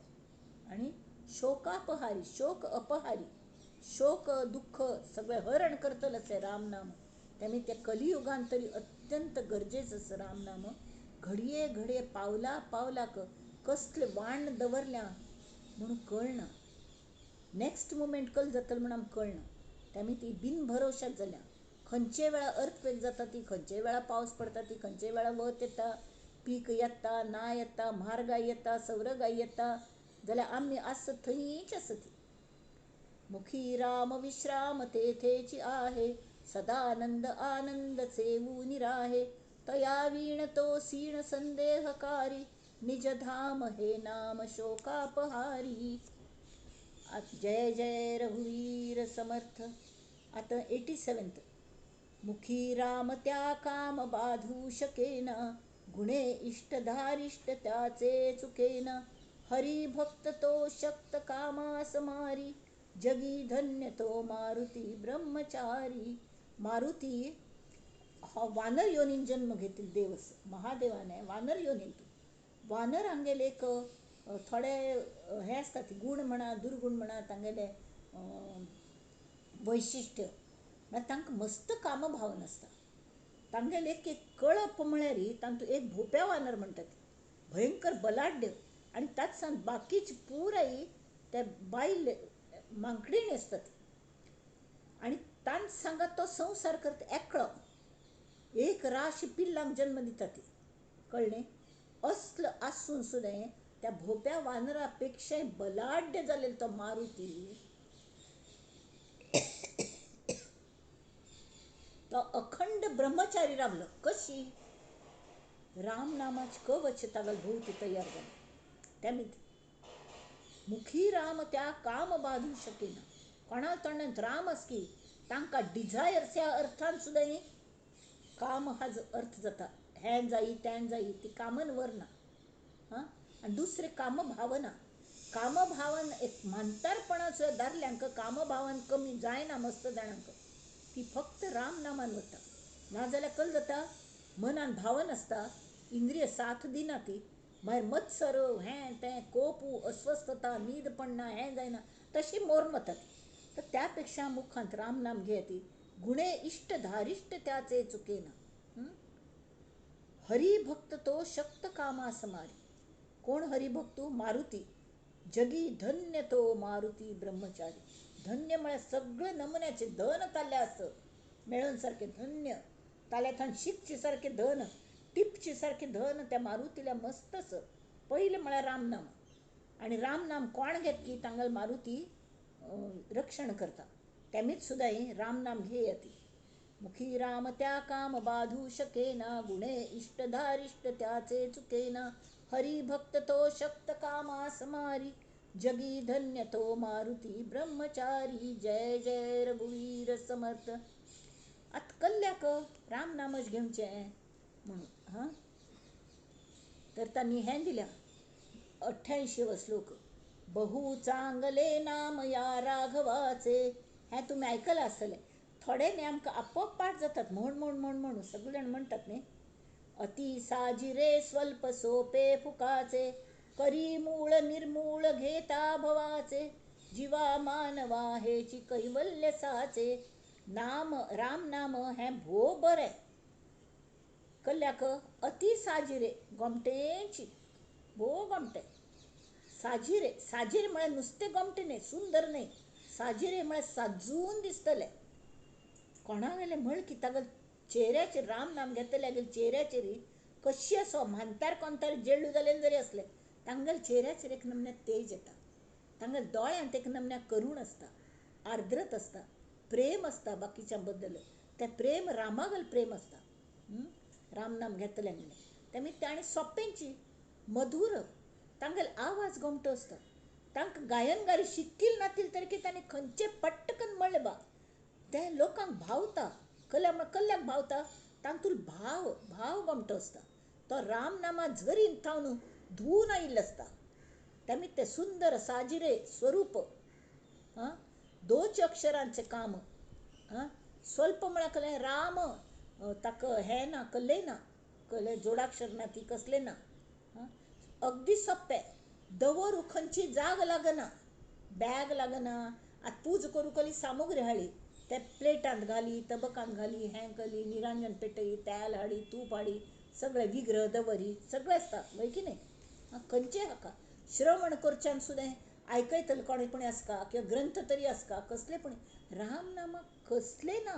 आनी शोकापहारी, शोक अपहारी, शोक दुःख सगळें हरण करतलें अशें राम नाम. तेमी त्या कलियुगान तरी अत्यंत गरजेचें आसा राम नाम. घडये घडये पावला पावलाक कसले वाण दवरल्या म्हणून कळना, नॅक्स्ट मुमेंट कल जातलें म्हूण आमकां कळना. तेमी ती बिनभरोश्याक जाल्या. खंयचे वेळार अर्थक्वेक जाता ती, खंयचे वेळार पावस पडटा ती, खंयचे वेळार वत येता, पीक येता ना येता, म्हारगाय येता, सवरगाय येता जाल्यार आमी आसत थंयच आसत. मुखी राम विश्राम तेथेची आहे, सदानंद आनंद सेवूनि राहे. तया वीण तो सीण संदेहकारी, निज धाम हे नाम शोकापहारी. जय जय रघुवीर समर्थ. आतां 87. मुखी राम त्या काम बाधू शकेना, गुणे इष्ट धारिष्ट त्याचे चुकेना. हरिभक्त तो शक्त कामास मारी, जगी धन्य तो मारुती ब्रह्मचारी. मारुती हो वानर योनीन जन्म घेतील देवस महादेवाने वानर योनीन. वानर हांगेले एक थोडे हे आसतात गुण म्हणा दुर्गुण म्हणा, तांगेले वैशिश्ट्य म्हळ्यार तांकां मस्त कामभावन आसता. तांगेले एक एक कळप म्हळ्यार तांतूं एक भोप्या वानर म्हणटात, भयंकर बलाढ्य, आनी ताच सान बाकीची पुराय ते बायल मांकडीण आसतात. आनी तांच सांगात तो संवसार करता एकलो, एक राशी पिल्लांक जन्म दिता ती, कळ्ळें. असलो आसून सुद्दां त्या भोप्या वानरा पेक्षाय बलाढ्य जालेलो तो मारुती तो अखंड ब्रह्मचारी रावलो. कशी? राम नामाचे कवच तागेले भोंवती तयार जालें. त्या मुखी राम त्या काम बाधू शकेना. कोणा तोंडांत राम आसकी तांकां डिझायर्स ह्या अर्थान सुद्दां काम हाजो अर्थ जाता, हें जायी तें जायी, ती कामन व्हरना. हां, आनी दुसरें कामभावना. कामभावन एक म्हातारपणाचो दादल्यांक कामभावन कमी जायना मस्त जाणांक, ती फक्त राम नामान वता. नाजाल्यार कल जाता मनान भावन आसता, इंद्रिय साथ दिना ती, मागीर मत्सर हें तें कोपू अस्वस्थता न्हीद पडना हें जायना, तशी मोरून वता ती. तर त्या पेक्षा मुखांत राम नाम घेय ती. गुणे इष्ट धारिष्ट त्याचे चुकेना, हरिभक्त तो शक्त कामास मारी. कोण हरिभक्त? मारुती. जगी धन्य तो मारुती ब्रह्मचारी. धन्य म्हळ्यार सगळे नमुन्याचे धन ताल्ले आसत मेळून सारकें धन्य, ताल्याथान शिकचे सारकें धन, टिपचे सारकें धन त्या मारुतील्या मस्तच. पयलें म्हळ्यार रामनाम, आनी रामनाम कोण घेत की तांगेलो मारुती रक्षण करता. तेमीच सुद्दां रामनाम घेया ती. मुखी राम त्या काम बाधू शकेना, गुणे इष्ट धारिष्ट त्याचे चुकेना. हरिभक्त तो शक्त कामास मारी, जगी धन्य तो मारुती ब्रह्मचारी. जय जय रघुवीर समर्थ. आतां कल्ल्याक राम नामच घेवचें म्हणून हां, तर तांणी हें दिल्या 88वो श्लोक. बहु चांगले नाम या राघवाचे. हें तुमी आयकलां आसतलें. थोडे न्ही आमकां आपोआप पाठ जातात म्हण म्हण म्हण म्हणून सगळे जाण म्हणटात न्ही. अति साजिरे स्वल्प सोपे फुकाचे, करी मूळ निर्मूळ घेता भवाचे. जिवा मानवा हेची कैवल्य साचे, नाम राम नाम हें भोव बरें. कल्ल्याक अति साजिरे गोमटेची भोव गोमटे. साजिरे साजिरे म्हळ्यार नुस्तें गोमटें न्ही, सुंदर न्ही. साजिरे म्हळ्यार साजून दिसतलें. कोणागेलें म्हळ की तागेले चेहऱ्याचेर राम नाम घेतल्यागेले चेहऱ्याचेर कशी असो म्हांतार कोणतार जेळू जालेले जरी आसले तांगेले चेहऱ्याचेर एक नमन्या तेज येता, तांगेले दोळ्यांत एक नमन्या करूण आसता, आर्द्रत आसता, प्रेम आसता बाकीच्या बद्दल. तें प्रेम रामागल प्रेम आसता राम नाम घेतल्यांगेलें. तेमी ताणें सोंपेंची मधूर तांगेलो आवाज गोमटो आसता. तांकां गायनगारी शिकील नातील तरी ताणें खंयचे पट्टकन म्हणलें बा तें लोकांक भावता. कल्या कल्ल्याक भावता, तातूंत भाव भाव गोमटो आसता. तो रामनामा झरीन थावन धुवून आयिल्लो आसता. तेमी तें सुंदर साजिरे स्वरूप आं, दोच अक्षरांचें काम आं. स्वल्प म्हळ्यार कलें राम ताका हें ना, कल्लें ना, कलें जोडाक्षर ना, ती कसलें ना. अगदी सोंपें. दवरू खंयची जाग लागना, बॅग लागना. आतां पूज करूं कसली सामुग्री हाडली, ते प्लेटांत घाली, तबकांत घाली, हें कली, निरांजन पेटयी, तेल हाडी, तूप हाडी, सगळे विग्रह दवरी, सगळें आसता वय की न्ही. खंयचेय हाका श्रवण करच्यान सुद्दां आयकयतले कोणें कोणी आसता किंवा ग्रंथ तरी आसता कसले पण रामनामाक कसलें ना,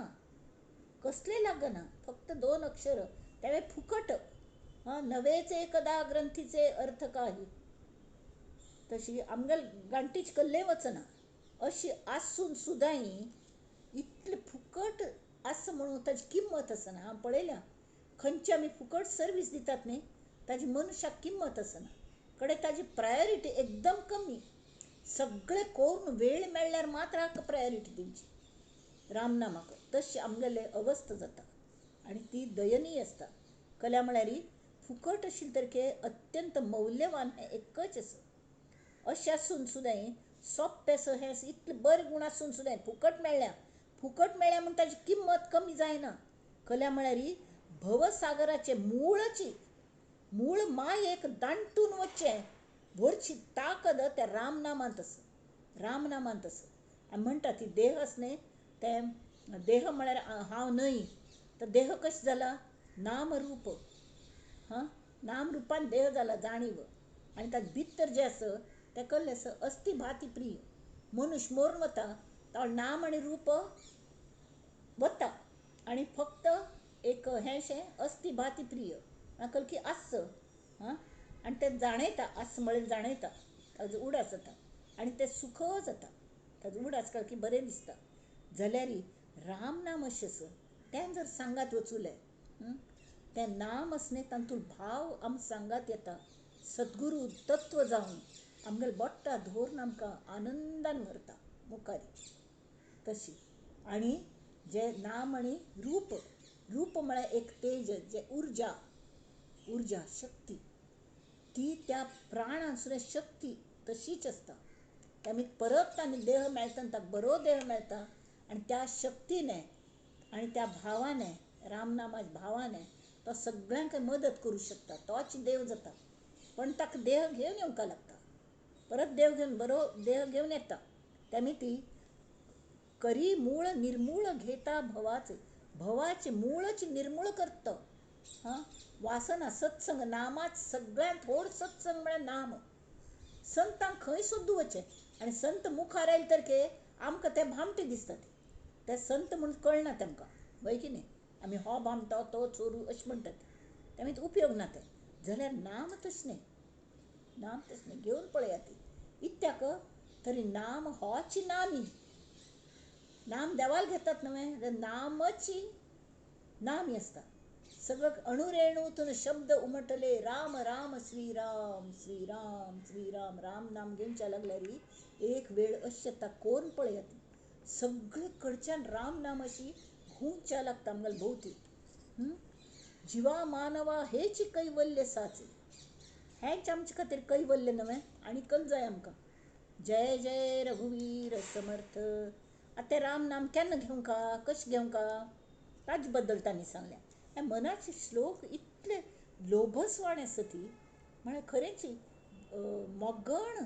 कसलें लागना, फक्त 2 अक्षर तें फुकट. हां, नवेच एकदा ग्रंथीचे अर्थ काही, तशी आमगेल गांठीच कल्ले वचना. अशी आसून सुद्दांय इतले फुकट आसा म्हणून ताजी किंमत आसना. हांव पळयल्या खंयची आमी फुकट सर्वीस दितात न्ही, ताजी मनशाक किंमत आसना, कडेन ताजी प्रायोरिटी एकदम कमी. सगळें करून वेळ मेळ्ळ्यार मात्र हाका प्रायोरिटी दिवची रामनामाक. तशी आमगेले अवस्था जाता आनी ती दयनीय आसता. कला म्हळ्यार फुकट आशिल्ले तरके अत्यंत मौल्यवान हें एकच आसा. अशें आसून सुद्दां सोंपें आसा हें इतलें बरें गूण आसून सुद्दां फुकट मेळ्ळ्या, फुकट मेळ्ळ्या म्हूण ताजी किंमत कमी जायना. कला म्हळ्यार भवसागराचें मुळची मूळ मायेक दांटून वचचें व्हडशी ताकद त्या रामनामांत आसा, रामनामांत आसा. आनी म्हणटा ती देह आसा न्ही, तें देह म्हळ्यार हांव न्हय, तर देह कशें जाला नामरूप. हां, नामरुपान देह जाला जाणीव. आनी ताचे भितर जें आसा तें कल्लें आसा अस्थी भाती प्रिय. मनुष्य मरून वता तो नाम आनी रूप वता आनी फक्त एक हें अस्थी भाती प्रिय कलकी आस. हां, आनी तें जाणयता, आस म्हळ्यार जाणयता, ताजो उडास जाता आनी तें सुख जाता, ताजो उडास कळकी बरें दिसता. जाल्यार राम नाम अशें आसा, तें जर सांगात वचुलें, तें नाम आसा न्ही तातूंत भाव आमकां सांगात येता, सद्गुरू तत्व जावन आमगेले बोट्टा धरून आमकां आनंदान व्हरता मुखार. तशी आनी जें नाम आनी रूप, रूप म्हळ्यार एक तेज, जें उर्जा, उर्जा शक्ती, ती त्या प्राणान सुद्दां शक्ती तशीच आसता. आमी परत आनी देह मेळटा, ताका बरो देह मेळटा आनी त्या शक्तीने आनी त्या भावाने, रामनामाच्या भावाने तो सगळ्यांक मदत करूं शकता, तोच देव जाता. पण ताका देह घेवन येवंक लागता, परत देव घेवन बरो देह घेवन येता. तेमी ती करी मूळ निर्मूळ घेता भवाचे, भवाचे मूळच निर्मूळ करता. हां, वासना सत्संग नामाच सगळ्यांत व्हड सत्संग म्हळ्यार नाम. संतांक खंय सोदू वचें आनी संत मुखार आयले तर आमकां ते भामटे दिसतात, ते संत म्हूण कळना तांकां, वय की न्ही? आमी हो भामटो तो चोरू अशें म्हणटात, तेमी उपयोग ना ते. जाल्यार नाम तशें न्ही, नाम तशें न्ही, घेवन पळयात ती इत्याक तरी नाम होच नामी. नाम देवाल घेतात न्हय, नामची नामी आसता. सगळं अणुरेणूतून शब्द उमटले राम राम श्रीराम श्रीराम श्रीराम राम नाम घेवच्या लागल्यार एक वेळ अशें येता कोण पळयात, सगळे कडच्यान राम नाम अशी घुंवच्या लागता आमगेले भोंवती. जिवा मानवा हेच कैवल्य साचे, हेंच आमचे खातीर कैवल्य न्हय आनी कल जाय आमकां. जय जय रघुवीर समर्थ. आतां तें राम नाम केन्ना घेवंका, कशें घेवंका ताजे बद्दल तांणी सांगलें. हे मनाचे श्लोक इतले लोभसवाण आसा ती, म्हळ्यार खरेंच मोगण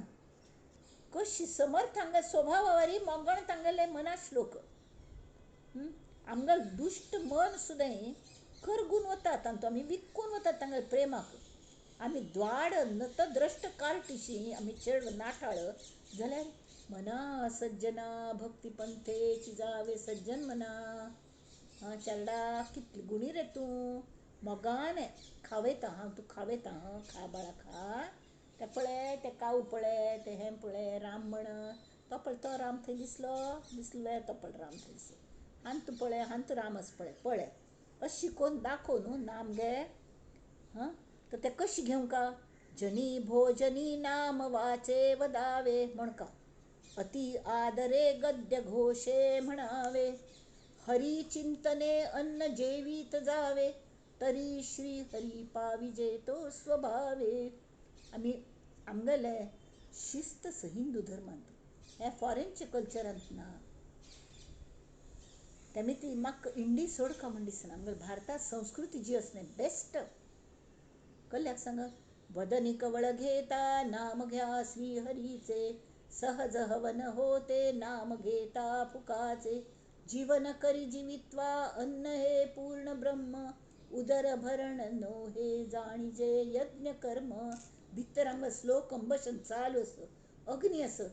कशी समर्थ हांगा स्वभावावरी मोगण तांगेले मना श्लोक. आमगेलें दुश्ट मन सुद्दां करगून वता, तांतूं आमी विकून वतात तांगेले प्रेमाक. आमी द्वाड नतद्रश्ट कार्टिशी आमी चेड नाटाळ जाल्यार मना सज्जना भक्ती पंथेची जावे सज्जन मना. हां चेडा कितले गुणी रे तूं, मोगान खावयता, हांव तूं खावयता, हां खा बाळा खा, तें पळय तें काऊ पळय तें हें पळय राम म्हण, तो पळय तो राम थंय दिसलो, दिसलो तो पळय राम थंय दिसलो, हांतू पळय हांतू राम आसा पळय पळय, अशें शिकोवन दाखोव न्हू नाम गे. हां तर तें कशें घेवंका, जनी भोजनी नाम वाचे वदावे म्हणका, अति आदरे गद्य घोषे म्हणावे, हरी चिंतने अन्न जेवीत जावे, तरी श्री हरी पाविजे तो स्वभावे. आमी आमगेले शिस्त हिंदू धर्मांत, हें फॉरेनच्या कल्चरांत ना. तेमी ती म्हाका इंडी सोड का म्हण दिसना, आमगेले भारतात संस्कृती जी आसा न्ही बेस्ट. कल्याक सांगा, वदनी कवळ घेता नाम घ्या श्री हरीचे, सहज हवन होते नाम घेता फुकाचे, जीवन करी जीवित्वा अन्न हे पूर्ण ब्रह्म, उदर भरण नो हे जाणीजे यज्ञ कर्म. भितर हांगा स्लो कंबशन चालू आसा, अग्नी आसा,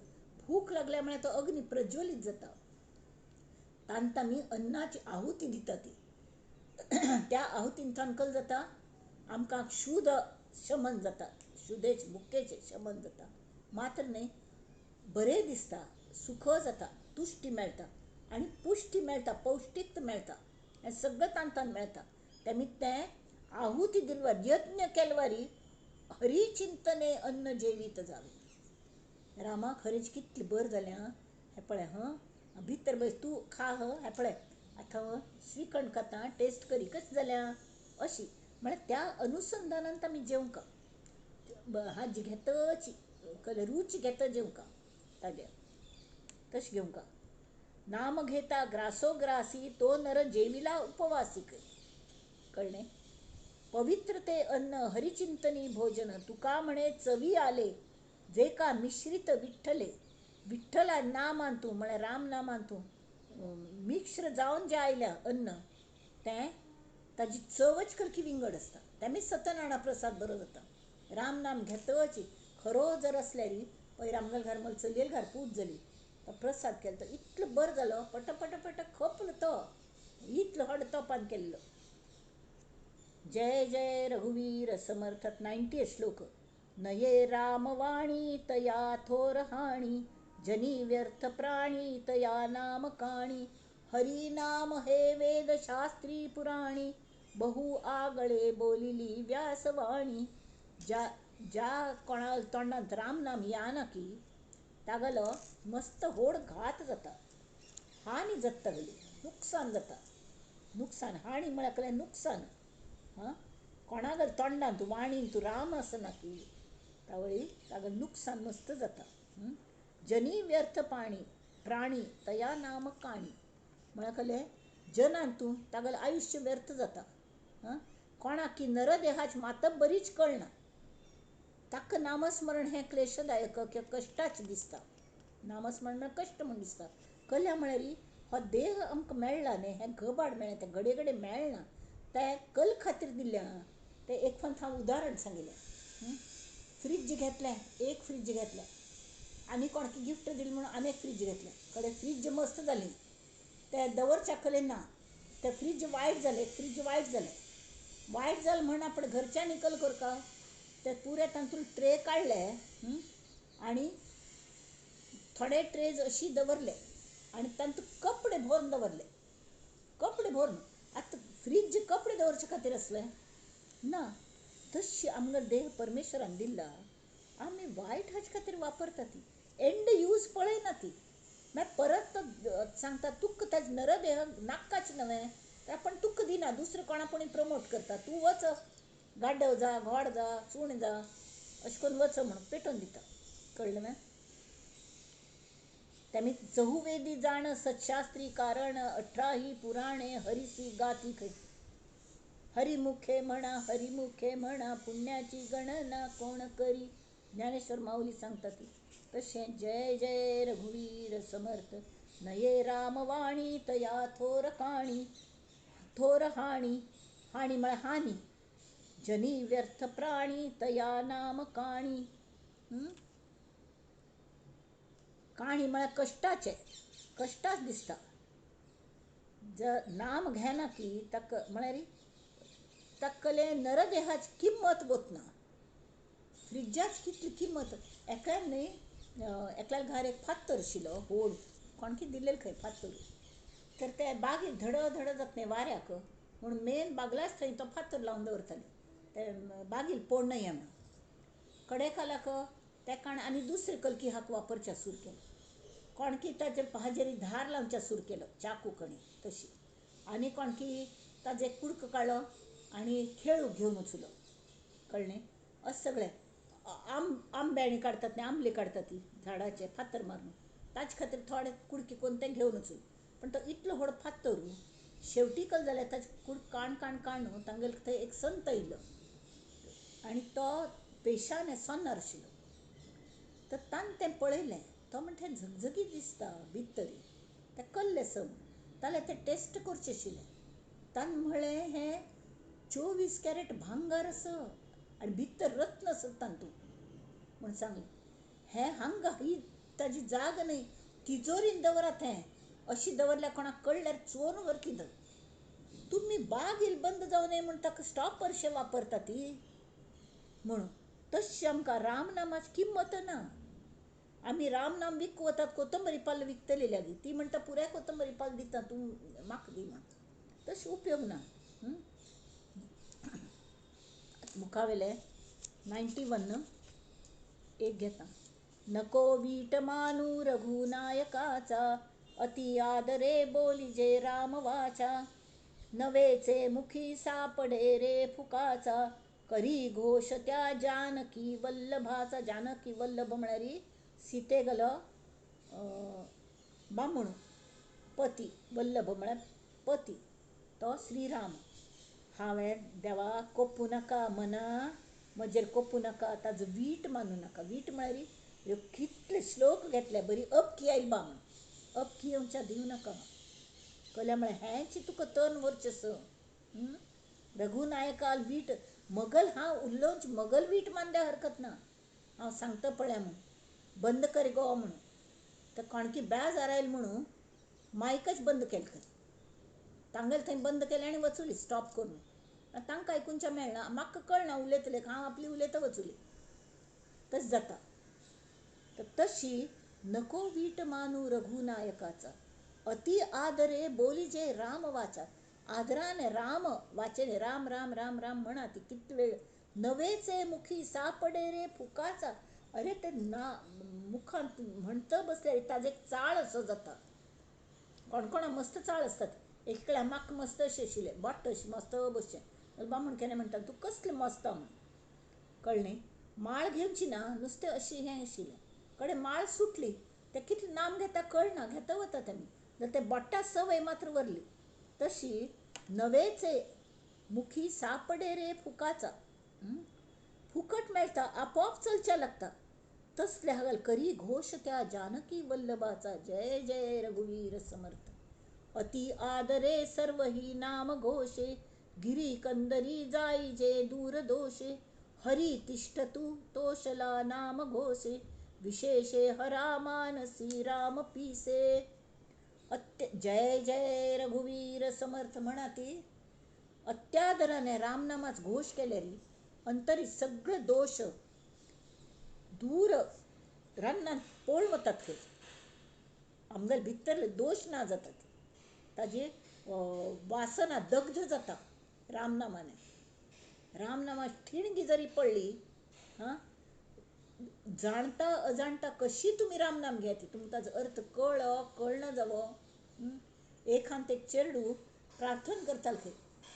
भूक लागल्या म्हळ्यार तो अग्नी प्रज्वलीत जाता, तांत आमी अन्नाची आहुती दिता ती, त्या आहुतीन कल जाता आमकां क्षुद शमन जाता, क्षुदेचें भुकेचें शमन जाता मात्र न्हय बरें दिसता, सुख जाता, तुश्टी मेळटा आनी पुश्टी मेळटा, पौश्टीक मेळटा, हें सगळें तातूंत मेळटा. तेमी तें आहुती दिलवार यज्ञ केलवारी हरी चिंतने अन्न जेवीत जावे. रामाक हरीच कितलें बरें जालें आं, हें पळय हां भितर बस तूं खा हें पळय आतां श्रीखंड खाता टेस्ट करी कशें जालें अशी म्हळ्यार त्या अनुसंधानान आमी जेवंका, हाजी घेतच रुच घेता जेवंका ताज्या तशें घेवंका. नाम घेता ग्रासोग्रासी तो नर जेविला उपवासी कळ्ळें. पवित्र ते अन्न हरिचिंतनी भोजन तुका म्हणे चवी आले जे का मिश्रित विठ्ठले. विठ्ठला नामान तूं म्हळ्यार राम नामान तूं मिश्र जावन जें आयल्या अन्न तें ताजी चवच करकी विंगड आसता. तेमी सत्यनारायणा प्रसाद बरो जाता. राम नाम घेतच खरो जर आसल्यार पयर आमगेल्या घर मला चलयेल घर पूज जाली तो प्रसाद केलो तो इतलो बरो जालो पट पट पट खपलो तो इतलो व्हड तोपान केल्लो. जय जय रघुवीर समर्थ 90 श्लोक. नये रामवाणी तया थोर हाणी जनी व्यर्थ प्राणी तया नाम काणी. हरी नाम हे वेद शास्त्री पुराणी बहु आगळे बोलिली व्यासवाणी. ज्या ज्या कोणा तोंडांत राम नाम या ना की तागेलो मस्त व्हड घात जाता, हानी जाता, तागेली नुकसान जाता. नुकसान हानी म्हळ्यार कसलें नुकसान हां कोणागेर तोंडांत वाणीन तूं राम आसना की तावळी तागेलें नुकसान मस्त जाता. जनी व्यर्थ पाणी प्राणी तया नाम काणी म्हळ्यार कसलें जनान तूं तागेलें आयुश्य व्यर्थ जाता. हां कोणाक की नरदेहाची मात बरीच कळना ताका नामस्मरण हें क्लेशदायक किंवा कश्टाचें दिसता. नामस्मरण म्हळ्यार कश्ट म्हूण दिसता. कल्या म्हळ्यार हो देह आमकां मेळ्ळा न्ही, हें घबाड मेळ्ळें तें घडये घडये मेळना, तें कल खातीर दिल्लें आहा. तें एक फावट हांव उदाहरण सांगिल्लें. फ्रिज घेतलें, एक फ्रिज घेतलें आनी कोणाक गिफ्ट दिलें म्हणून आनी एक फ्रिज घेतलें. कडेन फ्रिज मस्त जाली तें दवरच्या कडेन ना, तें फ्रिज वायट जालें, फ्रिज वायट जालें. वायट जालें म्हण आपण घरच्यांनी कल करता ते पुरे तातूंत ट्रे काडले आनी थोडे ट्रेज अशी दवरले आनी तातूंत कपडे भरून दवरले, कपडे भरून. आतां फ्रिज कपडे दवरचे खातीर आसले ना, तशी आमगेलो देह परमेश्वरान दिल्ला आमी वायट हाचे खातीर वापरता ती एंड यूज पळयना ती. मागीर परत तो सांगता तुका ताजे नरदेह नाकाच नवें तर आपण तुका दिना, दुसरें कोणा कोणी प्रमोट करता, तूं वच गाडव जा, घोड जा, चूण जा, अशें करून वच म्हणून पेटोवन दिता. कळ्ळें मगे? तेमी चहुवेदी जाण सत्शास्त्री कारण 18 पुराणे हरिसी गाती खंय. हरिमुखे म्हणा हरिमुखे म्हणा पुण्याची गणना कोण करी, ज्ञानेश्वर माऊली सांगता ती. तशें जय जय रघुवीर समर्थ नये रामवाणी तया थोर काणी. थोर हाणी, हाणी म्हळ्यार हानी, जनी व्यर्थ प्राणी तया नाम काणी. काणी म्हळ्यार कश्टाचें, कश्टाच दिसता. जर नाम घेना की ताका म्हळ्यार ताकले नरदेहाची किंमत गोतना. फ्रिजाच कितली किंमत. एकल्यान न्हय एकल्यान घार एक फातर आशिल्लो व्हड, कोण कितें दिल्लें खंय फातर, तर ते बागेक धड धड जाता न्हय वाऱ्याक म्हूण मेन बागलाच थंय तो फातर लावन दवरताले ते बागील पडना म्हणून. कडेकालाक तेका आनी दुसरे कलकी हाका वापरच्या सुरू केलो, कोणकी ताजे हाजेर धार लावच्या सुरू केलो चाकू कणी तशी, आनी कोणकी ताजे कुडको काडलो आनी खेळूंक घेवन वचलो. कळ्ळें? अशें सगळें आंब्याणी काडटात न्ही, आंबले काडटात ती झाडाचे फातर मारून, ताजे खातीर थोडे कुडके करून ते घेवन वचून. पण तो इतलो व्हड फातर शेवटी कल जाल्यार ताजे कूड काण काण काडून तांगेलो थंय एक संत येयलो आनी तो पेशान सोनार आशिल्लो. तर ताणें तें पळयलें, तो म्हणटा हें झगझगीत दिसता भितरी, तें कल्लें सम जाल्यार तें टेस्ट करचें आशिल्लें. ताणें म्हळें हें 24 कॅरेट भांगर आसा आनी भितर रत्न आसा तातूंत म्हूण सांगलें. हें हांगा ही ताजी जाग न्हय, तिजोरीन दवरात हें, अशी दवरल्यार कोणाक कळ्ळ्यार चोरून व्हरतली. तुमी बाग येयल बंद जावं नये म्हूण ताका स्टॉपर शे वापरता ती म्हणून. तशें आमकां रामनामाची किंमत ना. आमी रामनाम विकूंक वतात, कोथंबरी पालो विकतली लागीं, ती म्हणटा पुराय कोथंबरी पालो दिता तूं म्हाका दी म्हण. तशें उपयोग ना. मुखावेलें 91 एक घेता. नको वीट मानू रघुनायकाचा, अति आदरे बोलिजे राम वाचा, नवेचे मुखी सापडे रे फुकाचा, करी घोष त्या जानकी वल्लभाचा. जानकी वल्लभ म्हळ्यार सीते गेलो बामूण पती, वल्लभ म्हळ्यार पती, तो श्रीराम. हांवें देवा कोपूं नाका मना, म्हजेर कोपूं नाका, ताजो वीट मानूं नाका. वीट म्हळ्यार ह्यो कितले श्लोक घेतले बरी अपकी आयली बा म्हण, अपकी येवच्या दिवं नाका. कल्या म्हळ्यार हेंच तुका तन वर्चस्व. रघुनायकाल वीट मगल हांव उलोवच मगल वीट मानल्यार हरकत ना, हांव सांगता पळया म्हूण बंद कर गो म्हणून. तर कोणकी बेजार आयल म्हणून मायकच बंद केलें खंय, तांगेलें थंय बंद केलें आनी वचुली स्टॉप करून. तांकां आयकुच्या मेळना, म्हाका कळना उलयतलें, हांव आपली उलयता वचुली, तशें जाता. तर तशी नको वीट मानू रघुनायकाचा, अति आदरे बोलिजे राम वाचा. आदरान राम वाचेने राम राम राम राम म्हणा ती कितले वेळ. नवेचे मुखी सापडे रे फुकाचा. अरे ते ना मुखांत म्हणत बसले ताजे एक चाळ असो जाता. कोणकोणा मस्त चाळ आसतात, एकल्या म्हाका मस्त अशें आशिल्लें, बोट अशी मस्त बसचें. बामण केन्ना म्हणटा तूं कसलें मस्ता म्हण, कळ्ळें न्ही. माळ घेवची ना, नुस्तें अशें हें आशिल्लें, कडेन माळ सुटली, तें कितलें नाम घेता कळना, घेता वता तेमी, जाल्यार ते बोट्टा संवय मात्र वरली. तशी नवेचे मुखी सापडे रे फुकाचा. फुकट मेळटा, आपोआप चलच्या लागता. तसले हागल करी घोष त्या जानकी वल्लभाचा. जय जय रघुवीर समर्थ. अति आदरे सर्व ही नाम घोषे, गिरी कंदरी जाई जे दूर दोषे, हरी तिष्ठतु तोषला नाम घोषे, विशेषे हरा मानसी राम पिसे. जय जय रघुवीर समर्थ म्हणा ती अत्यादराने रामनामाच घोष केल्यारी अंतरी सगळे दोष दूर रान्नान पोळ वतात खंय, आमगेले भितरले दोश ना जातात, ताजी वासना दग्ध जाता रामनामाने. रामनामा ठिणगी जरी पडली, हां, जाणता अजाणता कशी तुमी रामनाम घेत, तुमकां ताजो अर्थ कळ्ळो कळना जावो. एकांत एक चेडूं प्रार्थना करतालें खंय,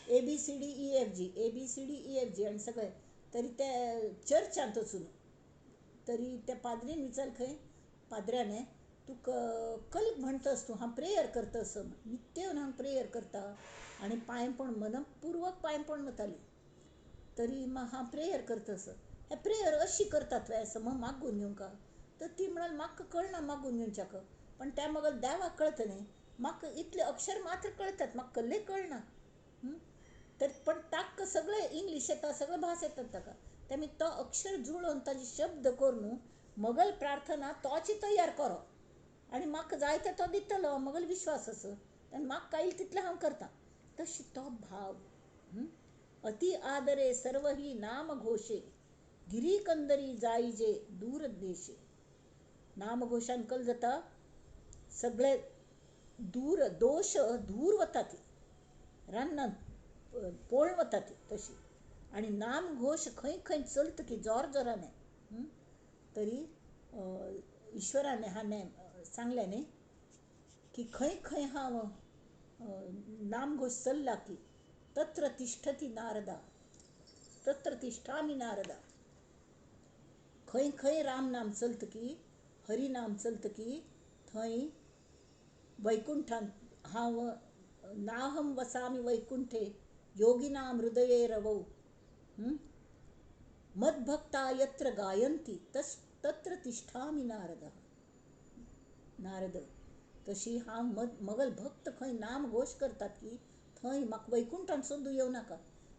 A B C D E F G, A B C D E F G आनी सगळें, तरी ते चर्चांत वचून तरी त्या पाद्रीन विचारलें खंय, पाद्र्याने तूं कल म्हणटस तूं, हांव प्रेयर करतस, नित्य येवन हांव प्रेयर करता आनी पांय पडून मनपूर्वक पांय पडून वताली, तरी हांव प्रेयर करतस. हें प्रेयर अशी करतात वे असो म्हण मागून घेवंक, तर ती म्हणाली म्हाका कळना मागून घेवच्याक, पण त्या मगल देवाक कळता न्ही, म्हाका इतले अक्षर मात्र कळतात, म्हाका कसलें कळना. तर पण ताका सगळें इंग्लीश येता, सगळें भास येतात ताका, तेमी तो अक्षर जुळोवन ताजे शब्द करून मगल प्रार्थना तोच तयार करो आनी म्हाका जाय ते तो दितलो, मगल विश्वास आसा आनी म्हाका कांय तितलें हांव करता. तशी तो भाव. अति आदरे सर्व ही नाम घोषे, गिरी कंदरी जाईजे दूर देशे. नामघोषान कल जाता सगळे दूर दोश दूर वतात, रान्नान पोळ वतात तशी. आनी नामघोष खंय खंय चलता की जोर जोराने, तरी ईश्वराने हाणे सांगलें न्ही की खंय खंय हांव नामघोष चल्ला की तत्र तिष्ठती नारदा, तत्र तिष्ठामि नारदा. खंय खंय रामनाम चलता की हरिनाम चलता की थंय वैकुंठान हांव नाहम वसामि वैकुंठे योगिनाम हृदये रवौ, मद्भक्ता यत्र गायन्ति तत्र तिष्ठामि नारद. नारद तशी हांव मगल भक्त खंय नामघोष करतात की थंय म्हाका वैकुंठान सुद्दां येवं नाका,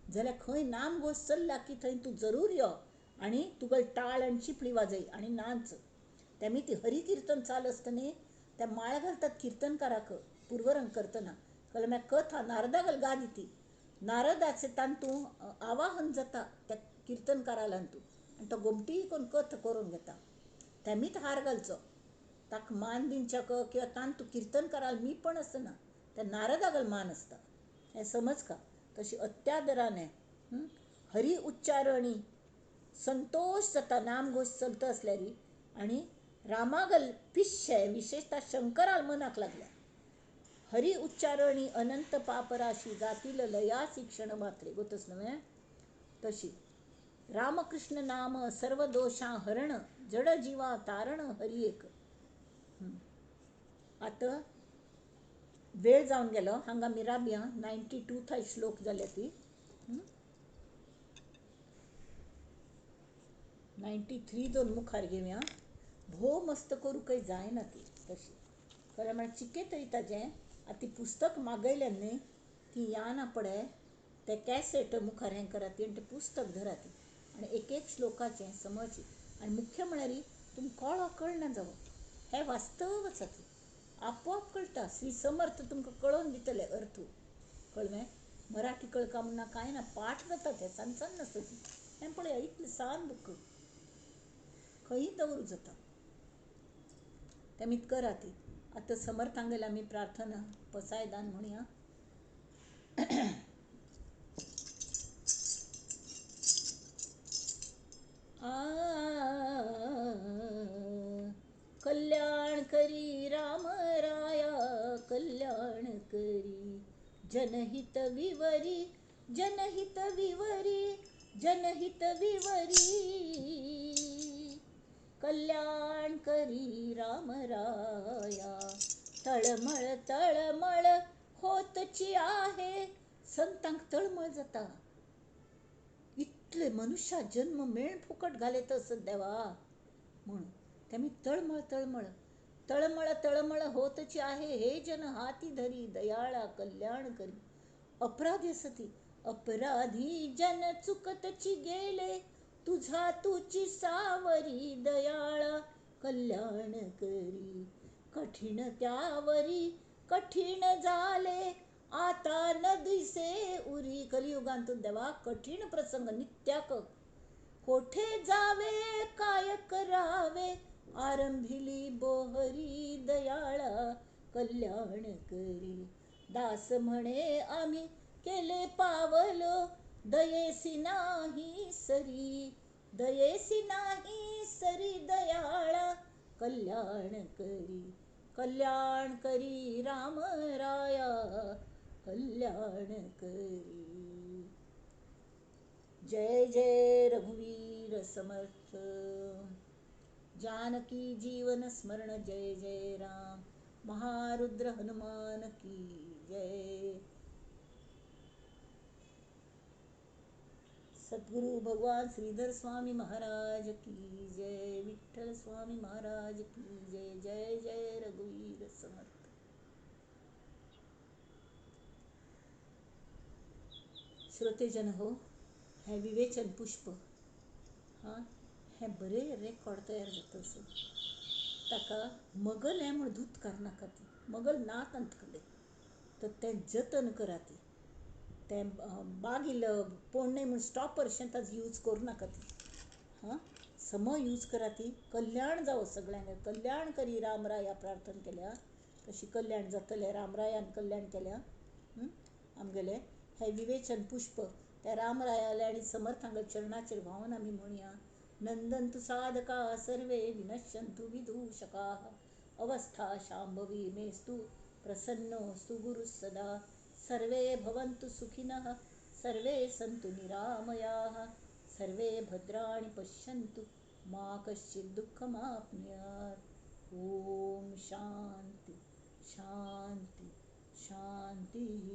जाल्यार खंय नामघोष चल्ला की थंय तूं जरूर यो आनी तुगेली टाळ आनी चिपळी वाजय आनी नाच. तेमी ती हरिकिर्तन चालू आसता न्ही, त्या माळ घालतात किर्तनकाराक पुर्वरंग करतना, कळ्ळें म्हळ्यार कथा नारदागल गा दिती नारदाचे तांतू आवाहन जाता त्या किर्तनकाराला तूं आनी तो गोमटी करून कथा करून घेता. तेमीच हार घालचो ताका मान दिवच्याक किंवा तांतू किर्तनकाराल मी पण आसना, त्या नारदागल मान आसता हें समज का. तशी अत्यादराने हरी उच्चारणी संतोष जाता नामघोश चलता आसल्यार आनी रामागल पिश्शे विशेषतः शंकराल मनाक लागल्या. हरी उच्चारणी अनंत पापराशी जातील लया शिक्षण मात्रे गोतस न्हय. तशी रामकृष्ण नाम सर्व दोषा हरण जड जिवा तारण हरी एक. आतां वेळ जावन गेलो, हांगा आमी राबया. 92 थंय श्लोक जाल्या ती 93 दोन मुखार घेवया. भोव मस्त करूंकय जायना ती तशी. कळ्ळें म्हळ्यार चिके तरी ताजें आतां ती पुस्तक मागयल्यान न्ही ती या ना पडे ते कॅसेट मुखार हें करात आनी तें पुस्तक धरात आनी एक एक श्लोकाचें समज. आनी मुख्य म्हळ्यार तुमकां कळना कळना जावप हें वास्तव आसा, ती आपोआप कळटा. श्री समर्थ तुमकां कळोवन दितले अर्थ. कळ्ळें मराठी कळका म्हणून कांय ना, पाठ जाता तें सान सान आसता ती. हें पळया इतलें सान बूक खंयी दवरूं जाता. तेमी करा ती. आतां समर्थांगेली आमी प्रार्थना पसायदान म्हणया. कल्याण करी राम राया कल्याण करी, जनहित विवरी जनहित विवरी जनहित विवरी, कल्याण करी राम राया. तळमळ तळमळ होतची आहे, संतांक तळमळ जाता. इतले मनुष्या जन्म मेळ फुकट घाले तसं देवा म्हणून तेमी तळमळ तळमळ तळमळ तळमळ होतची आहे. हे जन हाती धरी दयाळा कल्याण करी. अपराधी असती अपराधी जन चुकतची गेले, तुझा तुची सावरी दयाळा कल्याण करी. कठीण त्यावरी कठीण झाले आता न दिसे उरी. कलियुगांतून देवा कठीण प्रसंग नित्याक, कोठे जावे काय करावे, आरंभिली बोहरी दयाळा कल्याण करी. दास म्हणे आम्ही केले पावल, दयेसी नाही सरी दयेसी नाही सरी दयाळा कल्याण करी. कल्याण करी राम राया कल्याण करी. जय जय रघुवीर समर्थ. जानकी जीवन स्मरण जय जय राम. महारुद्र हनुमान की जय. सद्गुरु भगवान श्रीधर स्वामी महाराज की जय. विठ्ठल स्वामी महाराज की जय. जय जय रघुवीर समर्थ. श्रोतेजन हो, हें विवेचन पुष्प हां हें बरें रेकॉर्ड तयार जाता असो. ताका मगल हें म्हूण धूत करनाका, ती मगल ना तांचे कडेन, तर तें जतन करात. तें बागील पोरणें म्हूण स्टॉपर अशें ताजो यूज करूं नाका ती. हां सम यूज करा ती. कल्याण जावं सगळ्यांक. कल्याण करी रामराया प्रार्थना केल्या तशी कल्याण जातलें. रामरायान कल्याण केल्या आमगेलें हें विवेचन पुष्प त्या रामरायाले आनी समर्थांगेल्या चरणाचेर व्हांवन आमी म्हणया. नंदन्तु साधका सर्वे विनश्यन्तु विदूषकाः, अवस्था शांभवी मेस्तु प्रसन्नोऽस्तु गुरुः सदा. सर्वे भवन्तु सुखिनः सर्वे सन्तु निरामयाः, सर्वे भद्राणि पश्यन्तु मा कश्चित् दुःखमाप्नुयात्. ॐ शान्ति शान्ति शान्तिः.